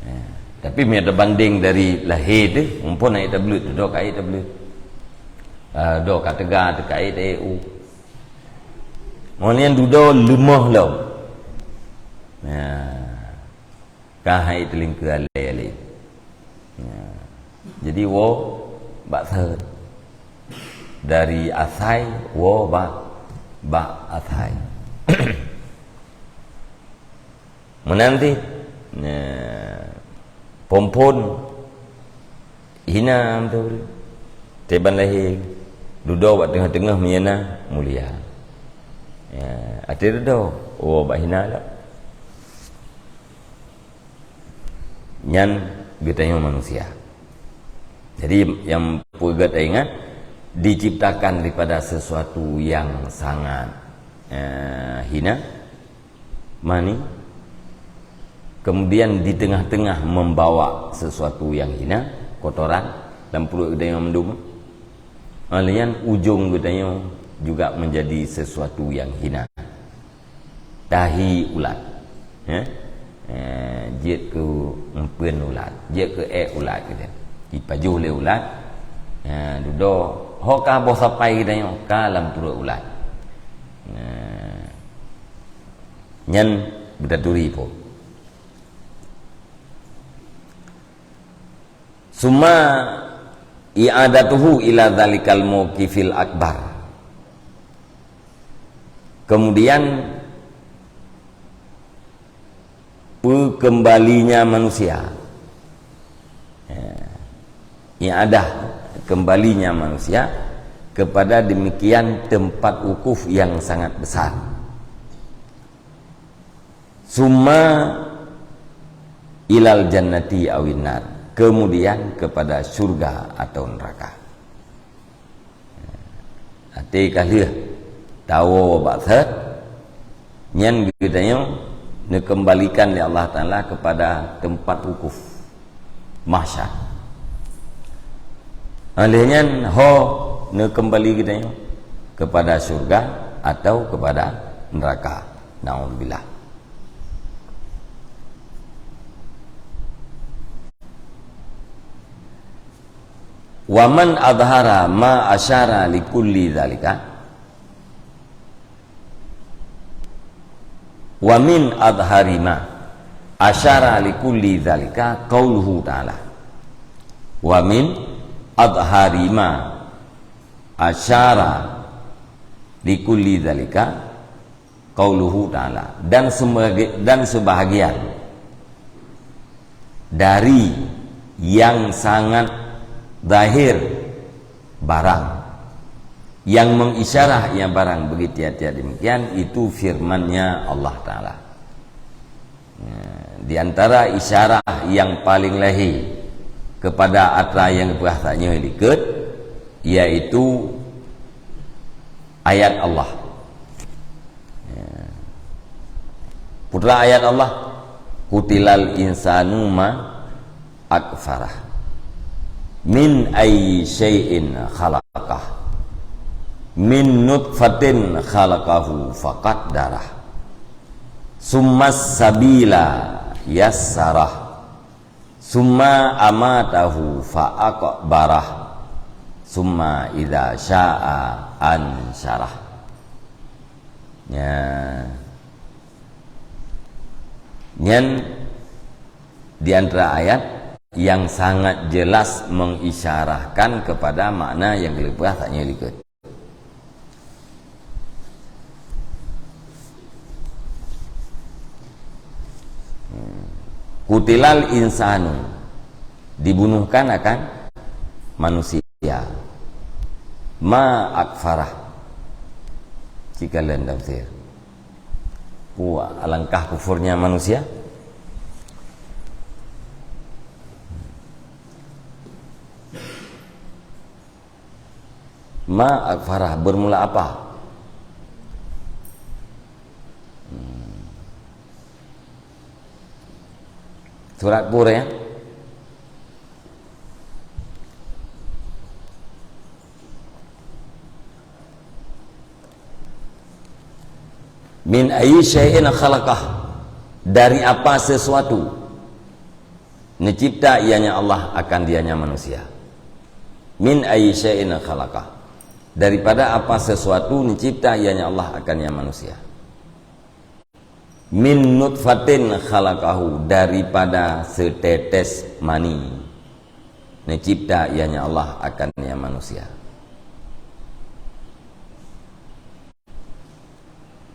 Ya. Tapi meunyo tabandéng dari lahé teuh, muphom na ita bleuet, dudoe ka ita bleuet. Ah, dudoe ka teuga teuh ka ita u. Ngon nyan dudoe leumoh lom. Ya. Ka hai teulingkeue alé-alé. Ya. Jadi woe bak thon. Dari asai woe bak, bak asai. Meunan cit, nah, phon-phon hina beutôi. Tiban lahé dudoe bak teungoh-teungoh meunyo na mulia. Ya, até dudoe, oh, bak hina lah. Nyan geutanyoe manusia. Jadi, nyang peugét ingat, diciptakan daripada sesuatu yang sangat, eh, hina, mani, kemudian di tengah-tengah membawa sesuatu yang hina, kotoran, lam pruet geutanyoe mandum. Lheuh nyan ujong geutanyoe juga menjadi sesuatu yang hina. Tahi ulat. Ya? Eh, jeuet keu empeuen ulat, jeuet keu ék ulat gitu. Jipajoh lé ulat. Ya, dudoe, ho ka boh sapai geutanyoe, ka lam pruet ulat. Nah, nyan beutaturi po. Summa i'adatuhu ila dzalikal mauqifil akbar. Kemudian, peukeumbalinya manusia. Ya. I'adah, kembalinya manusia kepada demikian tempat wukuf yang sangat besar. Summa ilal jannati awin nar, kemudian kepada surga atau neraka. Até ka lheueh tawoe bak thot, nyan geutanyoe neukeumbalikan lé Allah Taala kepada tempat wukuf, mahsyar. Lheuh nyan ho neukeumbali geutanyoe kepada syurga atau kepada neraka. Naudzubillah. Wa man adhara ma asyara li kulli dzalika, wa min adhari ma asyara li kulli dzalika qauluhu ta'ala. Wa min adhari ma asyara li kulli dzalika qauluhu ta'ala, dan sebahagian dari yang sangat zahir barang, yang mengisyarah ia barang begitu tiap-tiap demikian, itu firman-Nya Allah Taala. Di antara isyarah yang paling lahé kepada atra nyang geupeugah tanyoe likot, yaitu ayat Allah. Peue ayat Allah? Qutilal insanu ma akfarah. Min ayyi syai'in khalaqah. Min nutfatin khalaqahu faqaddarah. Summas sabila yassarah. Summa amatahu fa aqbarah. Summa idza syaa ansyarah. Ya. Nyan di antara ayat yang sangat jelas mengisyarahkan kepada makna yang geupeugah tanyoe likot. Qutilal insanu, dibunuhkan akan manusia. Ma akfarah. Cika laén tafsir. Wah, alangkah kufurnya manusia. Ma akfarah, bermula apa? Hmm. Surat Tur, ya. Min ayyi syai'in khalaqah, dari apa sesuatu neucipta ianya Allah akan dianya manusia. Min ayyi syai'in khalaqah, daripada apa sesuatu neucipta ianya Allah akan ianya manusia. Min nutfatin khalaqahu, daripada setetes mani neucipta ianya Allah akan ianya manusia.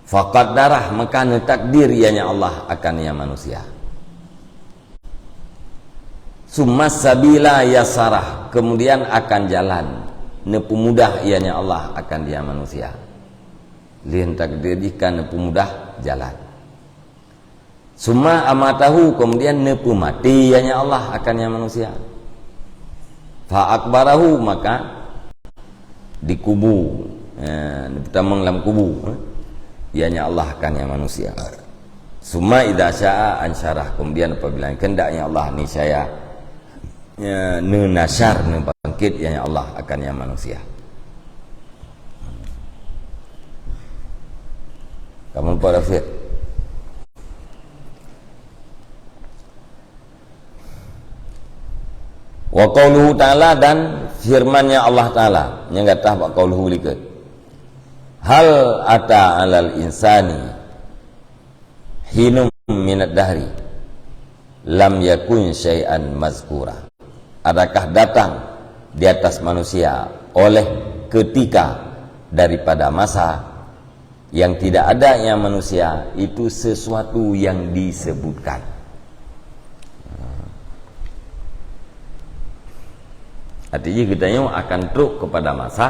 Faqaddarah, maka neutakdir ianya Allah akan ianya manusia. Summas sabila yassarah, kemudian akan jalan neupeumudah ianya Allah akan ianya manusia. Lheuh takdir jih ka neupeumudah jalan. Summa amatahu, kemudian neupeumaté, ianya Allah, akan nyang manusia. Fa aqbarahu, maka dikubu, eh, neupeutamong lam kubu, eh, ianya Allah, akan nyang manusia. Summa idza syaa ansyarah, kemudian apabila geukeundaknya Allah, niscaya, eh, neunasyar, neubangkét, ianya Allah, akan nyang manusia. Kamu lupa, Rafiq? Wa qauluhu ta'ala, dan firman-Nya Allah Ta'ala, nyang gata bak qauluhu likot. Hal ata 'alal insani hinum minad dahri lam yakun syai'an mazkura. Adakah datang di atas manusia oleh ketika daripada masa yang tidak ada, ya manusia, itu sesuatu yang disebutkan? Artinya, geutanyoe akan trok kepada masa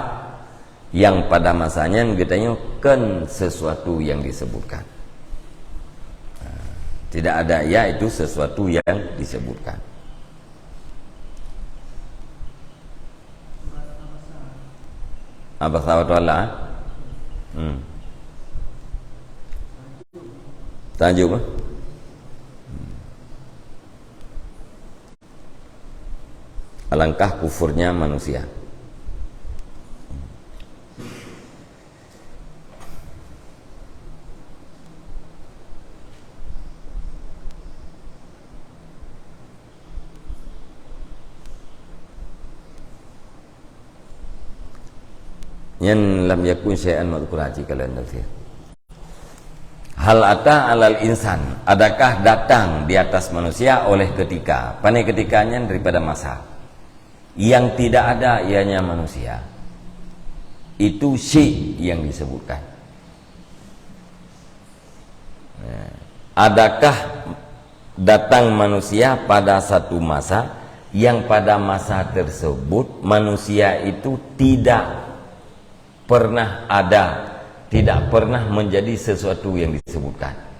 yang pada masanya geutanyoe kon sesuatu yang disebutkan. Tidak ada, yaitu sesuatu yang disebutkan. Abasa wa tawalla, eh? Hmm. Tajuk apa? Alangkah kufurnya manusia. Nyan lam yakun syai'an madzkura, cit kalon tafsir. Hal ata 'alal insan, adakah datang di atas manusia oleh ketika? Pane ketika nyan? Daripada masa yang tidak ada ianya manusia. Itu syai' yang disebutkan. Adakah datang manusia pada satu masa yang pada masa tersebut manusia itu tidak pernah ada, tidak pernah menjadi sesuatu yang disebutkan?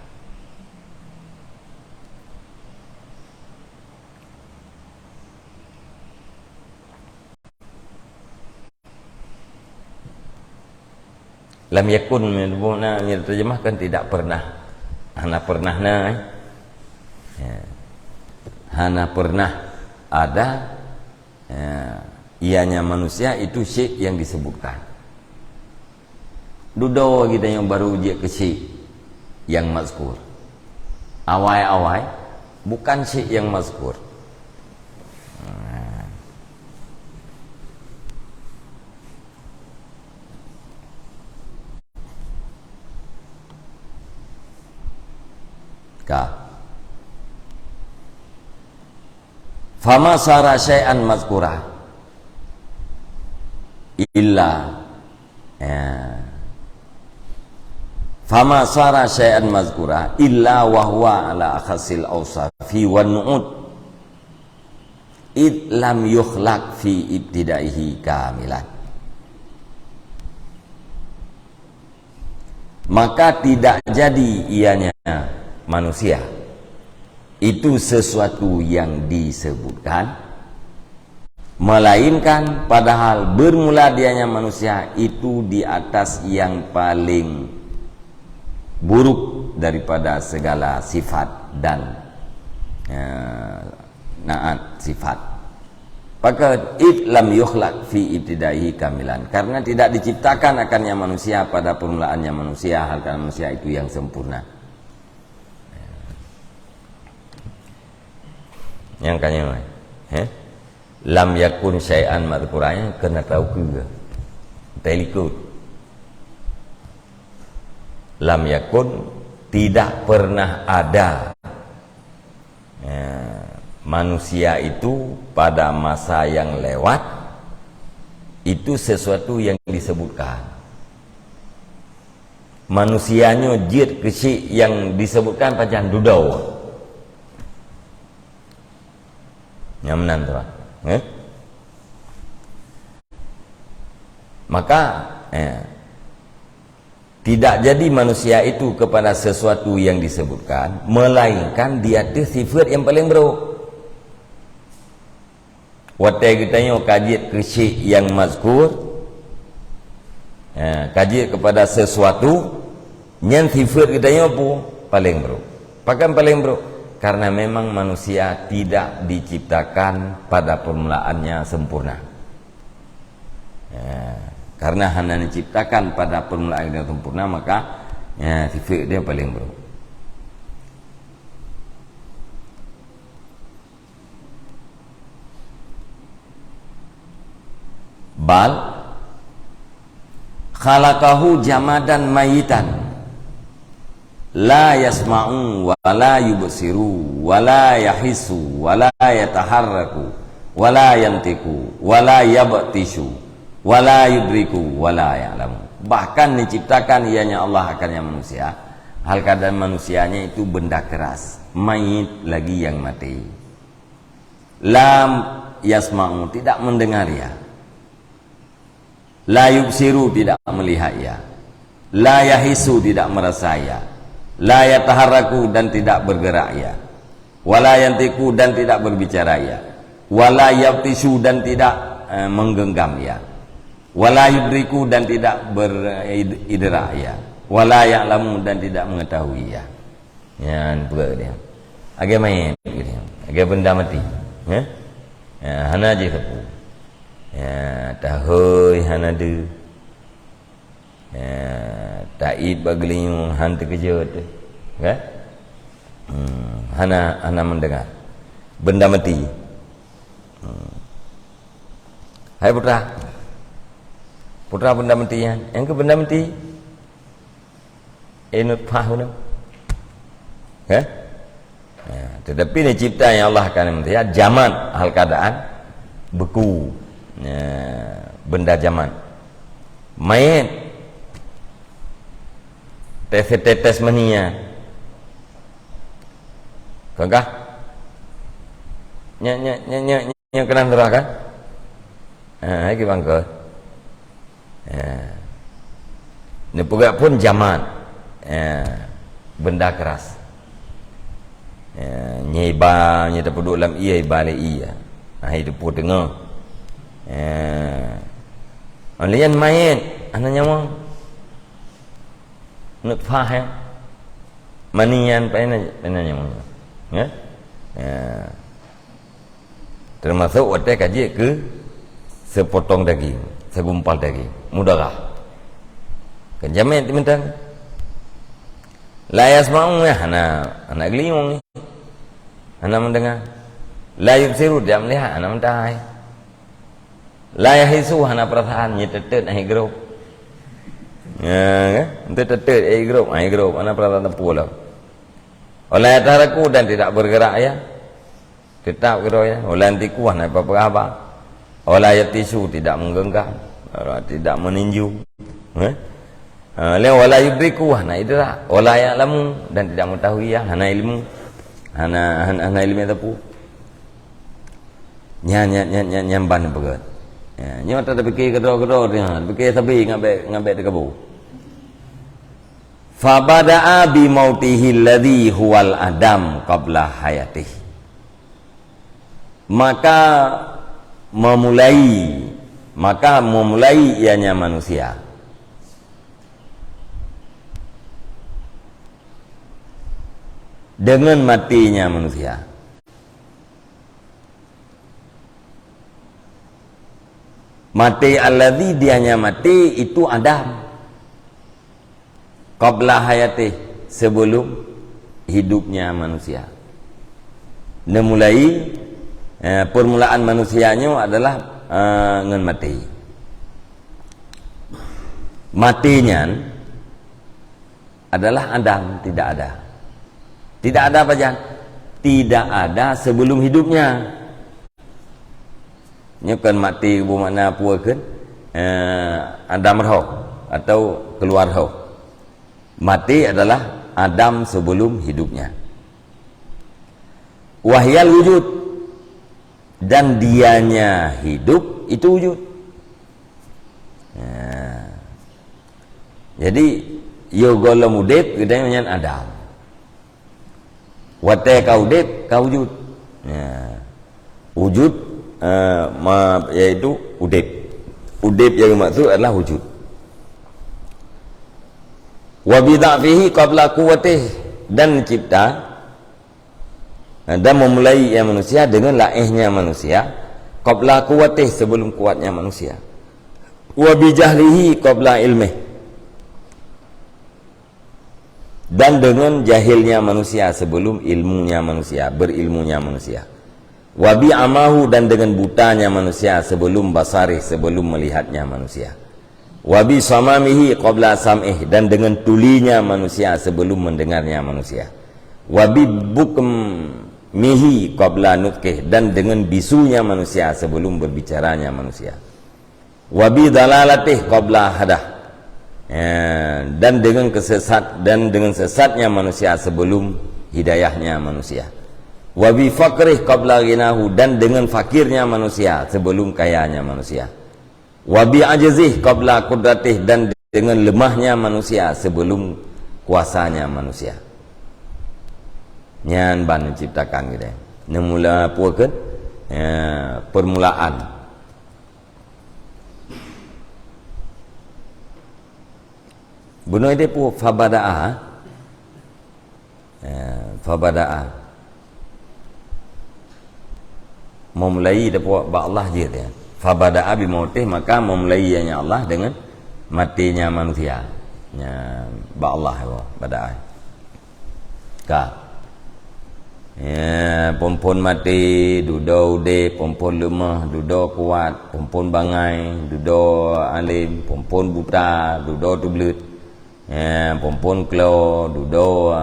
Lam yakun, meunyoe na, meunyoe terjemahkan tidak pernah. Hana pernah na, eh. Ya. Hana pernah ada, ya, ianya manusia itu syai' yang disebutkan. Dudoe geutanyoe baru jeuet keu syai' nyang mazkur. Awai-awai bukan syai' nyang mazkur. Nah. Ka. Fama sara syai'an mazkura illa, ya. Fama sara syai'an mazkura illa wa huwa ala akhassil ausafi wan nu'ut, id lam yukhlaq fi ibtidaihi kamilan. Maka tidak jadi ianya manusia itu sesuatu yang disebutkan, melainkan padahal bermula dianya manusia itu di atas yang paling buruk daripada segala sifat dan, eh, naat sifat. Maka id lam yukhlaq fi ibtidaihi kamilan, karena tidak diciptakan akannya manusia pada permulaannya manusia, hal karena manusia itu yang sempurna. Nyang ka nyoe, eh? Lam yakun syai'an madzkura, nyan keuneuk tahu keu. Teulikot. Lam yakun, tidak pernah ada. Ya, manusia itu pada masa yang lewat, itu sesuatu yang disebutkan. Manusia nyoe jeuet keu syai' nyang disebutkan pajan dudoe. Nyang meunan tu, eh? Maka, eh, Tidak jadi manusia itu kepada sesuatu yang disebutkan, melainkan di atas sifat yang paling buruk. Watée geutanyoe ka jeuet keu syai' nyang mazkur, ha, ka jeuet kepada sesuatu, nyan sifat geutanyoe peue? Paling buruk. Pakon paling buruk? Karena memang manusia tidak diciptakan pada permulaannya sempurna. Ya, karena hana diciptakan pada permulaan yang sempurna, maka, ya, sifat dia paling buruk. Bal khalaqahu jamadan mayitan. La yasma'u wa la yubsiru wa la yahissu wa la yataharraku wa la yantiqu wa la yabtishu wa la yudriku wa la ya'lamu. Bahkan diciptakan ianya Allah akan yang manusia, hal keadaan manusianya itu benda keras, mayit lagi yang mati. Lam yasma'u, tidak mendengar ia. La yubsiru, tidak melihat ia. La yahisu, tidak merasa ia. La yataharraku, dan tidak bergerak ia. Wala yantiku, dan tidak berbicara ia. Wala yabtisu, dan tidak, eh, menggenggam ia. Wala yudriku, dan tidak beridrak ia. Wala ya'lamu, dan tidak mengetahui ia. Nyan peugah dia. Agai mayét dia. Agai benda mati. Ya? Ya, hana jih sapeue. Ya, tahôi hana deuh. Ya, taib bak geulinyueng han teukeujot. Kan? Hmm, hana, hana mendengar. Benda mati. Hmm. Hai putra. Putra benda mati nyan. Nyang keu benda mati. Eh, nutfah tu. Eh? Ya, tetapi ni cipta yang Allah kan, ya, jamad hal keadaan, beku. Ya, benda jamad. Mayét. Tetes-tetes mani ya. Kagah? Nyak, nyak, nyak, nyak. Nyang keunan rhah kan? Ha, hai kibangkot. Ha. Neupeugah phon jamad. Ha. Benda keras. Ha. Nyan iba, nyan teupeuduek lam ie, iba lé ie. Ha, hai teupeu teungoh. Ha. Lian mayét, hana nyawöng. Nutfah, ya. Mani nyan, pai na, pai na nyawöng. Ya? Ha. Teumasok watée ka jeuet keu seupotong daging, segumpal daging, mudarah. Kan jamét mantong. La yasma'u, ya, hana, hana geulinyueng, hana mendengar. La yubsiru, tidak melihat, hana meutai. La yahisu, hana perasaan, nyetetet, ahi grop. Ya, kan? Nyetetet, ahi grop, ahi grop, hana perasaan teupeu lom. Wala yataharraku, dan tidak bergerak, ya. Tetap keudroe nyan. Wala yantiqu, hana peugah haba. Wala yabtishu, tidak menggenggam, tidak meninju. Eh? Ha, lé wala yudriku, hana idrak. Wala ya'lamu, dan tidak mengetahui, ya, hana ilmu. Hana, hana, hana ilmu nyang teupeu. Nyan, nyan, nyan, nyan, nyan ban peugah. Ya, nyoe tapike keudroe-keudroe, ya, tapike sabe ngon bèk, ngon bèk teukabô. Fabada'a bimautihi alladzi huwal adam qabla hayatih. Maka memulai, maka memulai ianya manusia dengan matinya manusia. Mati alladzi, dianya mati itu Adam. Qabla hayatih, sebelum hidupnya manusia. Neumulai, eh, permulaan manusia nyoe adalah, eh, ngon mati. Mati nyan adalah Adam tidak ada. Tidak ada apa jan? Tidak ada sebelum hidupnya. Nyoe kan mati bermakna apa kan? Eh, Adam roh atau keluar roh. Mati adalah Adam sebelum hidupnya. Wahyal wujud, dan dianya hidup itu wujud. Nah, jadi Yoh gohlom udeb, geutanyoe nyan Adam. Watée ka udeb, ka wujud. Ya. Wujud, eh, ma-, yaitu udeb. Udeb nyang dimaksud adalah wujud. Wa bi dha'fihi qabla quwwatih, dan cipta, dan memulai ia manusia dengan laéhnya manusia, qabla quwwatih, sebelum kuatnya manusia. Wa bi jahlihi qabla ilmih. Dan dengan jahilnya manusia sebelum ilmunya manusia, berilmunya manusia. Wa bi amahu, dan dengan butanya manusia sebelum basarih, sebelum melihatnya manusia. Wa bi samamihi qabla sam'ih, dan dengan tulinya manusia sebelum mendengarnya manusia. Wa bi bukmihi qabla nutqih, dan dengan bisunya manusia sebelum berbicaranya manusia. Wa bi dalalatih qabla hadah. Ya, dan dengan kesesat, dan dengan sesatnya manusia sebelum hidayahnya manusia. Wa bi faqrih qabla ghinahu, dan dengan fakirnya manusia sebelum kayanya manusia. Wa bi ajzih qabla qudratih, dan dengan lemahnya manusia sebelum kuasanya manusia. Nyan ban ciptakan kita. Neumula apa ke? Ya, permulaan. Bunoe dia pun fabada'a. Eh, fabada'a. Memulai dia pun bak Allah je dia. Fabada'a bi mautih, maka memulai ianya Allah dengan matinya manusia. Ya, bak Allah ya, bada'a. Ka. Ya, phon-phon maté, dudoe udeb, phon-phon leumah, dudoe kuat, phon-phon bangai, dudoe além, phon-phon buta, dudoe teubleuet. Ya, phon-phon klo, dudoe,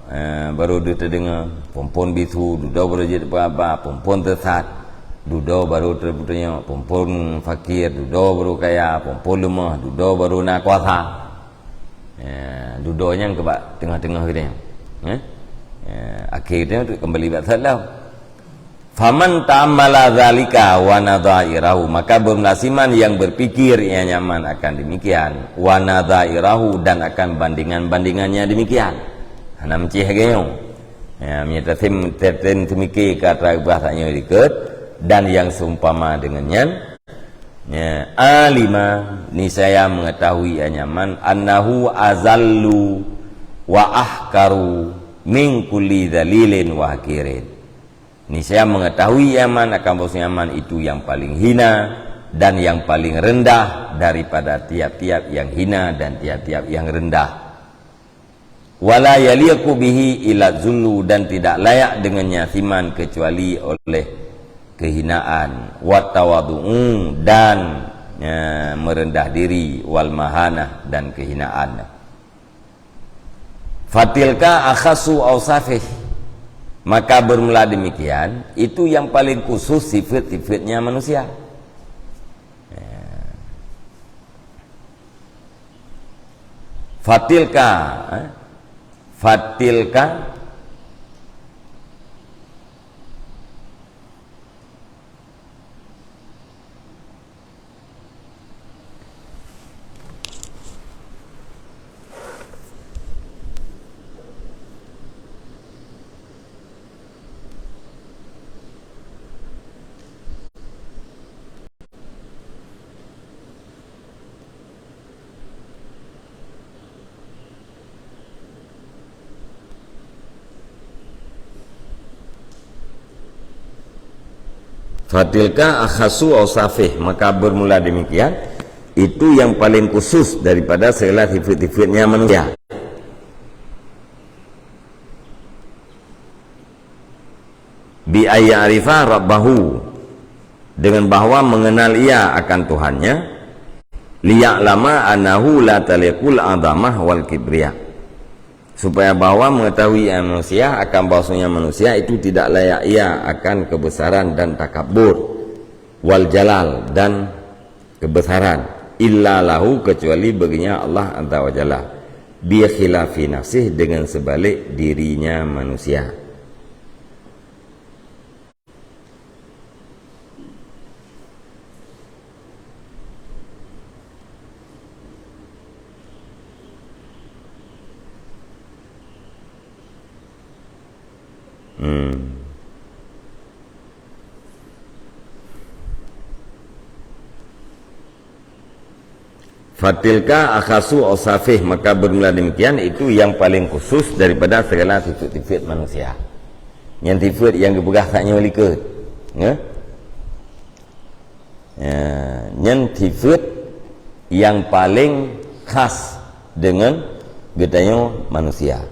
ya, baru deuh teudeungoe, phon-phon bisu, dudoe baru jeuet peuraba, phon-phon teusat, dudoe baru teupeutunyok, phon-phon fakir, dudoe baru kaya, phon-phon leumah, dudoe baru na kuasa. Ya, dudoe nyan keu bak teungoh-teungoh geutanyoe. Eh? Ya, akhé geutanyoe tu kembali bak salam. Faman ta'ammala dzalika wa nadhairahu, maka beureulah siman yang berpikir ia nyaman akan demikian, wa nadhairahu, dan akan bandingan-bandingannya demikian. Hana meucih lagée nyoe. Ya, meunyoe tasem, tasem teumike ka atra bahasa nyoe dikeue, dan yang seumpama dengan nyan, ya, alima, niscaya mengetahui ia nyaman, annahu azallu wa ahkaru min kulli dzalilin wa haqirin. Niscaya mengetahui ia nyaman akan bahwasanya nyaman itu yang paling hina dan yang paling rendah daripada tiap-tiap yang hina dan tiap-tiap yang rendah. Wala yaliqu bihi illa zullu, dan tidak layak dengannya siman kecuali oleh kehinaan, wa tawadhu'u, dan, ya, merendah diri, wal mahanah, dan kehinaan. Fatilka akhassu ausafih, maka bermula demikian, itu yang paling khusus sifat-sifatnya manusia. Ya. Fatilka, eh? Fatilka. Fatilka akhassu ausafih, maka bermula demikian, itu yang paling khusus daripada segala sifat-sifatnya manusia. Bi ayya'rifa rabbahu, dengan bahwa mengenal ia akan Tuhannya, liya'lama annahu la taliqul azamah wal kibriya, supaya bahwa mengetahui ia manusia akan bahwasanya manusia itu tidak layak ia akan kebesaran dan takabur, wal jalal, dan kebesaran, illa lahu, kecuali baginya Allah Azza wa Jalla, bi khilafi nafsih, dengan sebalik dirinya manusia. Fatilka akhasu ausafih, maka bermula demikian, itu yang paling khusus daripada segala sifat-sifat manusia. Nyan sifat nyang geupeugah tanyoe likot. Ya? Ya, nyan sifat nyang paling khas dengan geutanyoe manusia.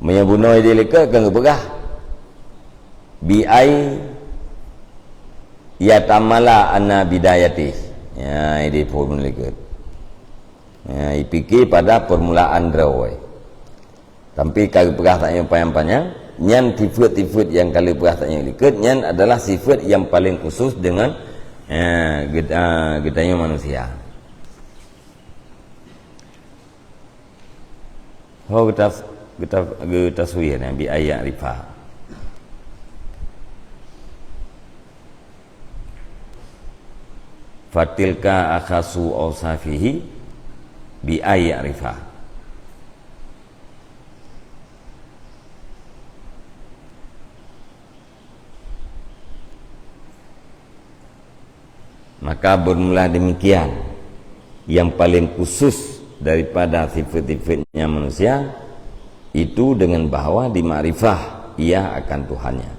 Meunyoe bunoe di likot kan geupeugah, bi ai yatamala anna bidayati. Ya, ini pun likot. Ya, ipike pada permulaan droe. Tapi ka geupeugah tanyoe panyang-panyang, nyan sifat-sifat nyang ka lheueh peugah tanyoe likot, nyan adalah sifat nyang paling khusus dengan, eh, geut-, ah, geutanyoe manusia. Ho geutas-, geutas-, geutaswir nyan bi ai ya'rifa. Fatilka akhasu ausafihi bi ai ya'rifa. Maka bermula demikian, yang paling khusus daripada sifat-sifatnya manusia itu dengan bahwa dimakrifah ia akan Tuhannya.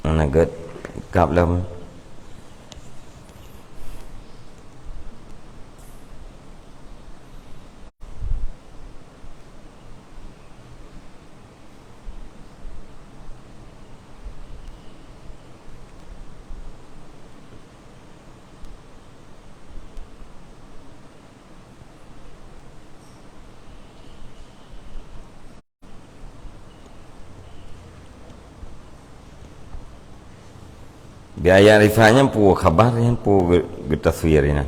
Hana gét kab lom. Bi ai ya'rifa nyan peue khabar nyan, peue geu-, geutaswir nyan.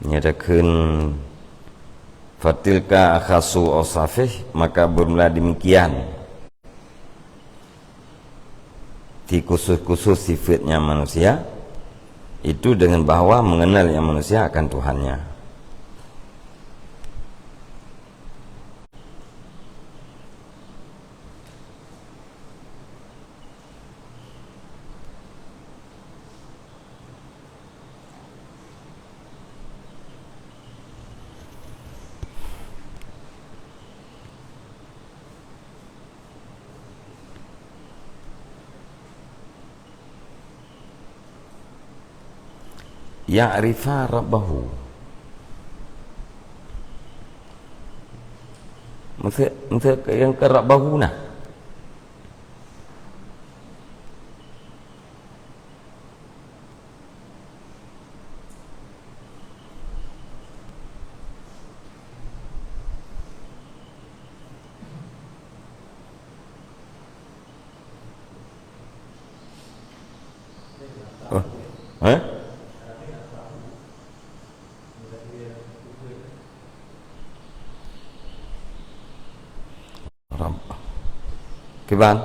Nyatakan fatilka akhasu ausafih, maka bermula demikian. Di khusus-khusus sifatnya manusia, itu dengan bahwa mengenalnya manusia akan Tuhannya. Ya'rifa rabbahu. Maksud, maksud yang ke rabbahu nah. Oh. Eh? Rabb. Kiban?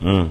Hmm.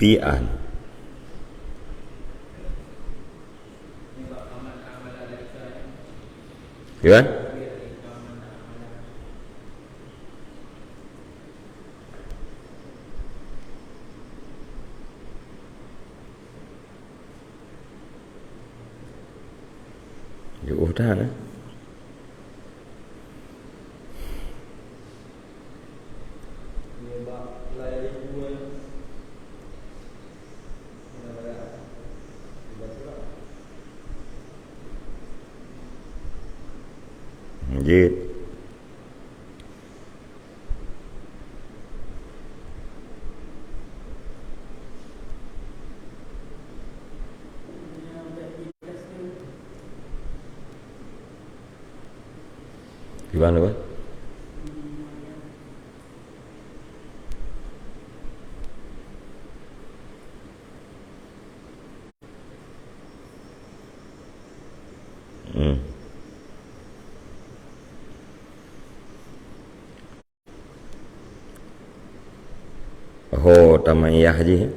Pian. Iya kan? Jiôh that, eh. Jeuet. Gimana, Pak? Hmm. Ho, tamah iyah jih.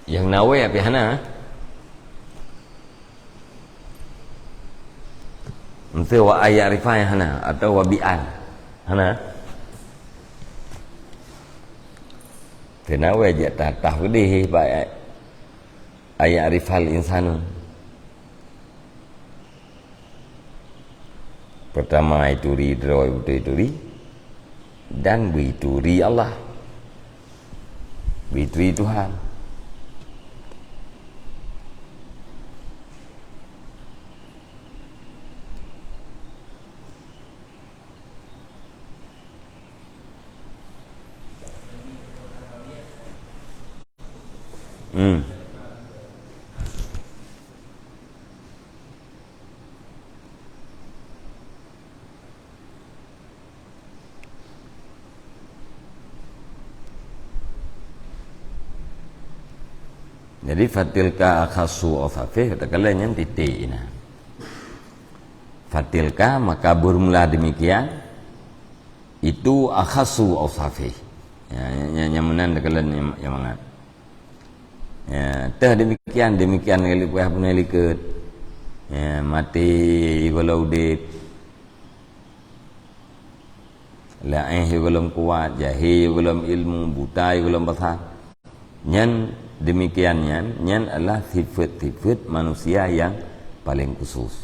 Nyang na wèe pih hana. Miseu wa an ya'rifa nyang hana, atawa wa bi an. Hana. Teunawai jak tatah peudeh bak an ya'rifal insanu. Peurtama, ituri droe beutôi-turi, dan beuturi Allah. Beuturi Tuhan. Hmm. Jadi, fatilka akhassu awsafih, katakanlah nyan titik ina. Fatilka, maka bermula demikian, itu akhassu awsafih. Ya, ya, ya, nyang meunan teukalon nyang, nyang mangat. Ya, teuh demikian, demikian ngon likot, pun likot. Ya, maté, igola udép. Laéh igola kuat, jahé igola ilmu, buta igola basar. Nyan demikian nyan, nyan adalah sifat-sifat manusia yang paling khusus.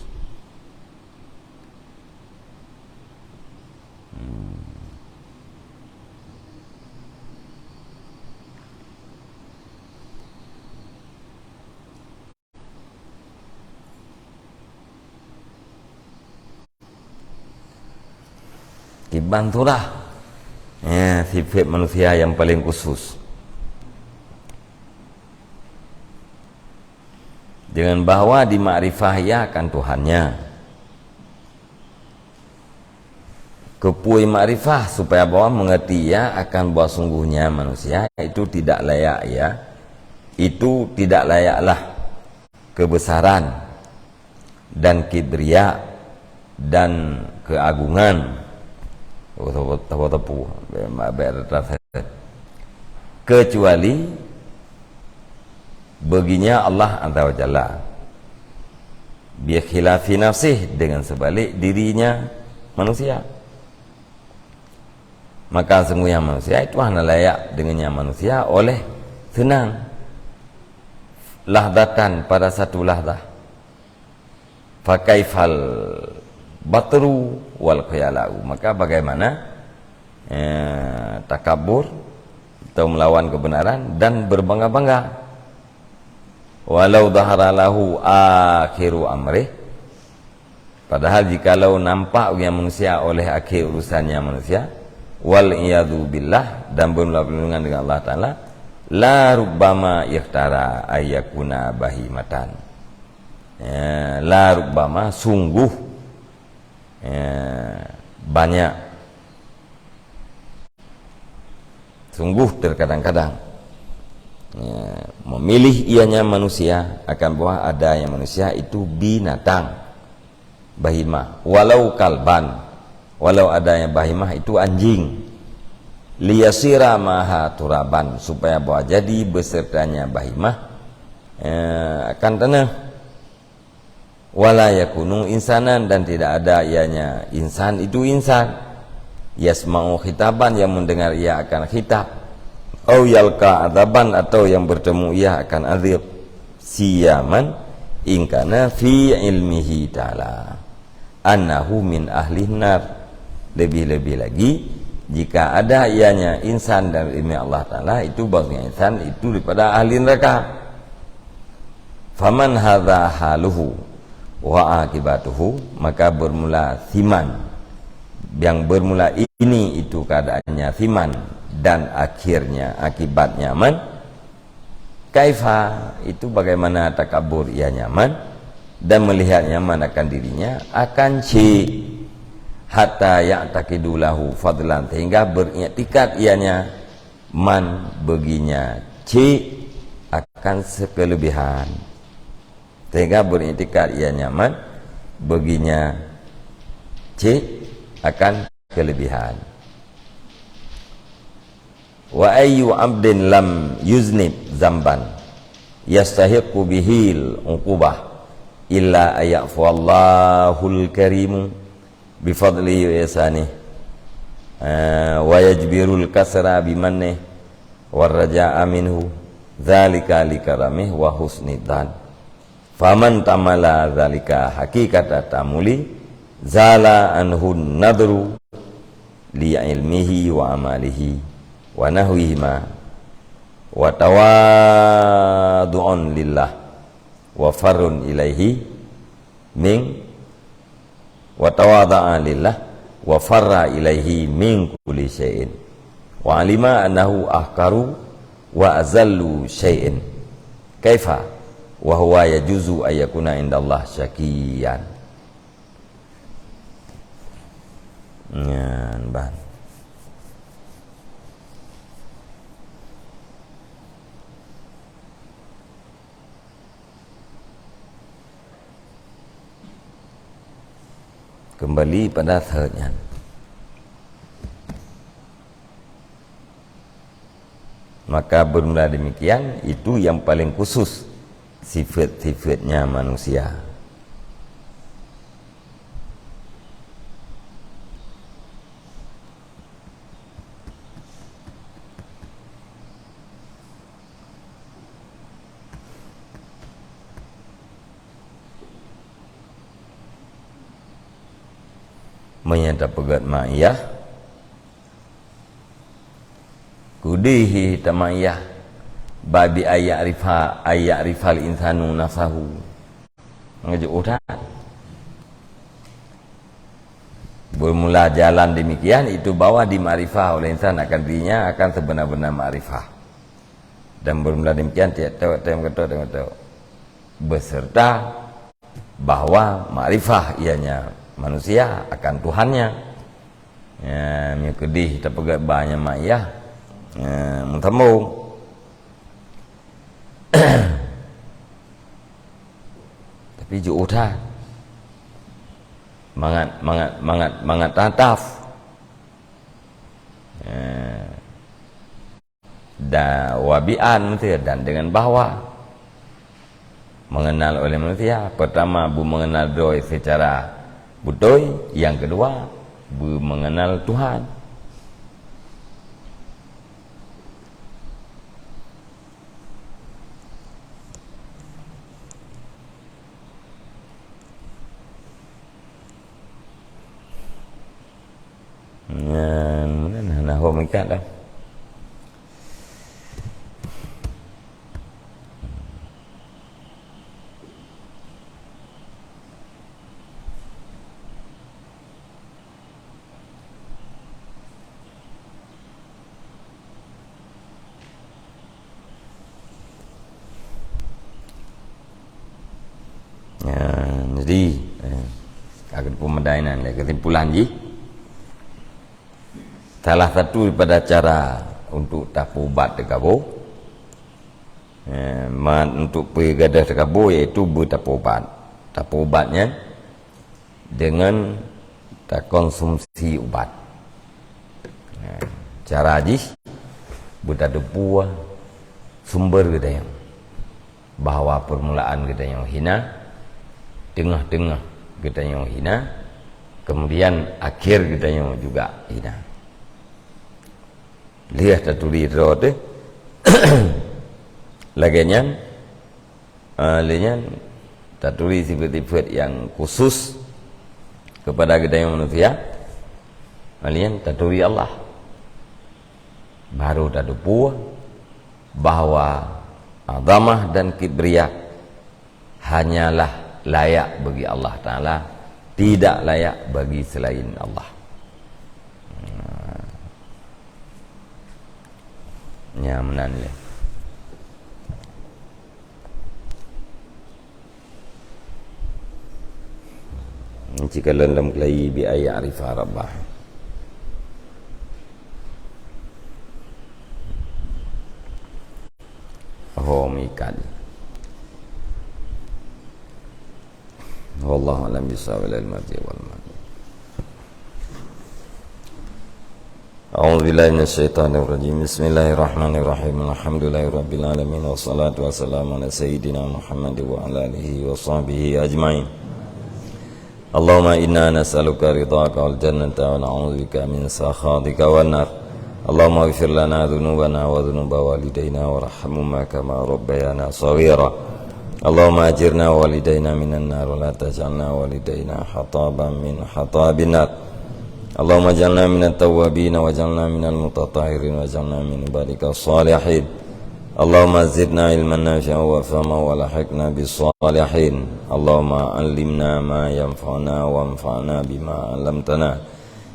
Hmm. Kiban tu lah, ya, sifat manusia yang paling khusus. Dengan bahwa dimakrifah ia akan Tuhannya. Keupeue makrifah? Supaya bahwa mengerti ia akan bahwa sungguhnya manusia itu tidak layak ia, itu tidak layaklah kebesaran dan kibriya dan keagungan. Oh, teupeu, teupeu, teupeu. Bèk, bèk, bèk, kecuali baginya Allah Azza wa Jalla. Bi khilafi nafsih, dengan sebalik dirinya manusia. Maka sungguhnya manusia itu hana layak dengannya manusia oleh seunang. Lahdatan, pada satu lahdah. Fa kaifal batru wal khayalau. Maka bagaimana, eh, takabur atau melawan kebenaran dan berbangga-bangga. Walau dhahara lahu akhiru amrih, padahal jikalau nampak ureuëng manusia oleh akhé urusannya manusia, wal iyadzu billah, dan bermula perlindungan dengan Allah Taala, la rubbama ikhtara ayyakuna bahimatan. Ya, la rubbama, sungguh, ya, banyak, sungguh terkadang-kadang, ya, memilih ianya manusia akan bahwa adanya manusia itu binatang, bahimah, walau kalban, walau adanya bahimah itu anjing, liyasira maha turaban, supaya bahwa jadi besertanya bahimah, ya, akan tanah. Wala yakunu insanan, dan tidak ada ianya insan itu insan, yasma'u khitaban, yang mendengar ia akan khitab, au yalqa adzaban, atau yang bertemu ia akan azab, siyaman in kana fi ilmihi ta'ala annahu min ahlin nar. Lebih-lebih lagi jika ada ianya insan dalam ilmu Allah Taala itu, bahwasanya insan itu daripada ahli neraka. Faman hadza haluhu wa aqibatuhu, maka bermula siman, yang bermula ini itu keadaannya siman, dan akhirnya akibatnya man. Kaifa, itu bagaimana takabur ianya man dan melihat nyaman akan dirinya, akan cik, hatta ya'taqidu lahu fadlan, sehingga beriktikad ianya man baginya cik akan sekelebihan. Sehingga beriktikad ianya man baginya cik akan kelebihan. Wa ayyu abdin lam yuznib zamban yastahiqqu bihil uqubah illa ayyafu Allahul karimu bifadlihi wa ihsanih, eh, wa yajbirul kasra bimannih wa raja'a minhu, dzalika likaramih wa husni dzan. Faman tamala dzalika haqiqata tamuli, zala anhu nadru li ilmihi wa amalihi wa nahwihima, wa tawadu'un lillah wa farrun ilaihi min, wa tawadha'a lillah wa farra ilaihi min kulli syai'in, wa alima annahu ahqaru wa azallu syai'in. Kaifa wa huwa yajuzu ayyakuna indallah syakiyan. Nyan ban. Kembali pada third nyan. Maka bermula demikian, itu yang paling khusus sifat-sifatnya manusia. Meunyoe tapeugét ma'iyah, kudeh tama'iyah, babi ayat rifa, ayat rifal insanu nafsahu. Maka jeuet that. Bermula jalan demikian, itu bahwa dimakrifah oleh insan akan dirinya akan sebenar-benar makrifah. Dan bermula demikian, tiap-tiap, tiap-tiap, tiap-tiap. Beserta bahwa makrifah ianya manusia akan Tuhannya. Ya, meunyoe keudeh tapeugét ba nyang ma'iyah, ya, meusambông. Tapi jeuet that. Mangat, mangat, mangat, mangat tataf. Eh, dan wabi'an, maksudnya, dan dengan bahwa mengenal oleh manusia, pertama, beumeungenal droe secara beutôi, yang kedua, beumeungenal Tuhan. Nyan, nyan hana hom ikat dah. Keupeumeudanan lé keusimpulan jih, salah satu daripada cara untuk tapeuubat teukaboe, eh, ma-, untuk peugadôh teukaboe, yaitu beutapeuubat. Tapeuubat nyan deungon takonsumsi ubat. Eh, cara jih beutatupeue sumber geutanyoe, bahwa peurmulaan geutanyoe hina, teungoh-teungoh geutanyoe hina, kemudian akhé geutanyoe juga hina. Lheueh taturi droe teuh. Lagée nyan, ah, lé nyan taturi sifeuet-sifeuet nyang khusus keupada geutanyoe manusia. Ah, lé nyan taturi Allah. Baru tatupeue bahwa azamah dan kibriya hanyalah layak bagi Allah Taala, tidak layak bagi selain Allah. Nah, nyan meunan lé. Jika lôn lom keulayi bi ayat arifah rabbah. Oh, mikat. Wallahu a'lam bishawab, ilal marji wal maghrib. A'udzu billahi minasy syaithanir rajim. Bismillahirrahmanirrahim. Alhamdulillahi rabbil alamin, wassalatu wassalamu ala sayyidina Muhammad wa ala alihi wa sahbihi ajmain. Allahumma inna nas'aluka ridhaka wal jannata wa na'udzubika min sakhatika wan nar. Allahumma ighfir lana dzunubana wa dzunuba walidaina warhamhuma kama rabbayana shaghira. Allahumma ajirna wa walidaina minan nar wa la taj'alna wa walidaina hataban min hatabin nar. Allahumma ij'alna minat tawwabin waj'alna minal mutatahhirin waj'alna min ibadika shalihin. Allahumma zidna ilman nafi'an wa fahma wa alhiqna bis shalihin. Allahumma allimna ma yanfa'una wanfa'na bima 'allamtana.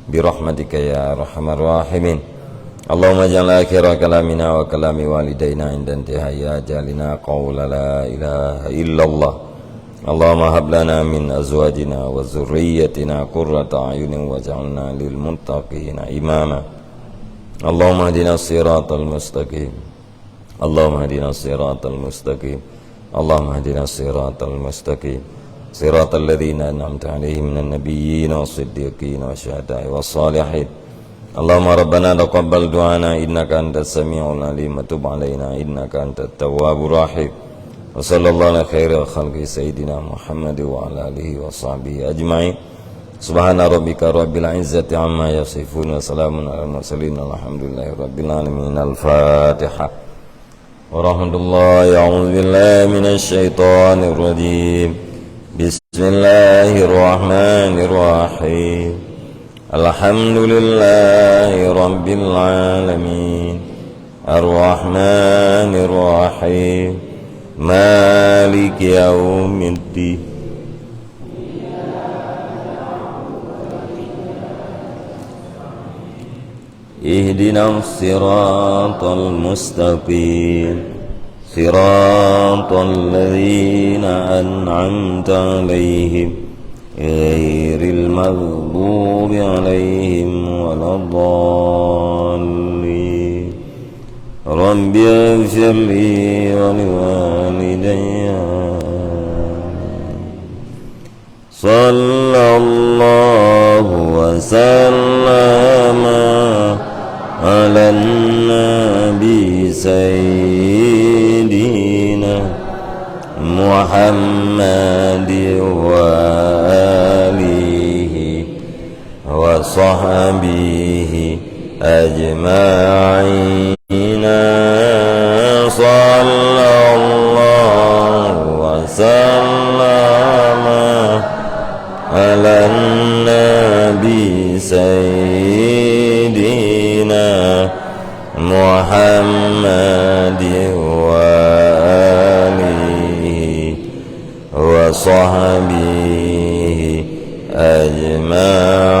Birahmatika ya arhamar rahimin. Allahumma ij'al akhira kalamina wa kalami walidaina 'inda intihai ajalina qaula la ilaha illallah. Allahumma hab lana min azwajina wa dzurriyyatina qurrata a'yunin waj'alna lil muttaqina imama. Allahumma ihdina shiratal mustaqim. Allahumma ihdina shiratal mustaqim. Allahumma ihdina shiratal mustaqim. Shiratal ladzina an'amta 'alaihim minan nabiyyin was siddiqin was syuhada'i was shalihin. Allahumma rabbana taqabbal du'ana innaka antas sami'ul alim wa tub 'alaina innaka antat tawwabur rahim. Wa sallallahu ala khairil khalqi sayyidina Muhammad wa ala alihi wa sahbihi ajmain. Subhana rabbika rabbil izzati amma yasifun wa salamun alal mursalin walhamdulillahi rabbil alamin. Al-Fatihah. Warahmatullahi, a'udzu billahi minasy syaithanir rajim. Bismillahirrahmanirrahim. Alhamdulillahi rabbil alamin. Arrahmanirrahim. Maliki yaumiddin. Ihdinas siratal mustaqim. Siratal ladzina an'amta 'alaihim, ghairil maghdubi 'alaihim waladdallin. Rabbighfirli wa liwalidayya. Sallallahu wa sallama 'alan nabi sayyidina Muhammad wa alihi wa sahbihi ajma'in. Sallallahu wa sallama 'alan nabi sayyidina Muhammad wa alihi wa sahbihi ajma'in.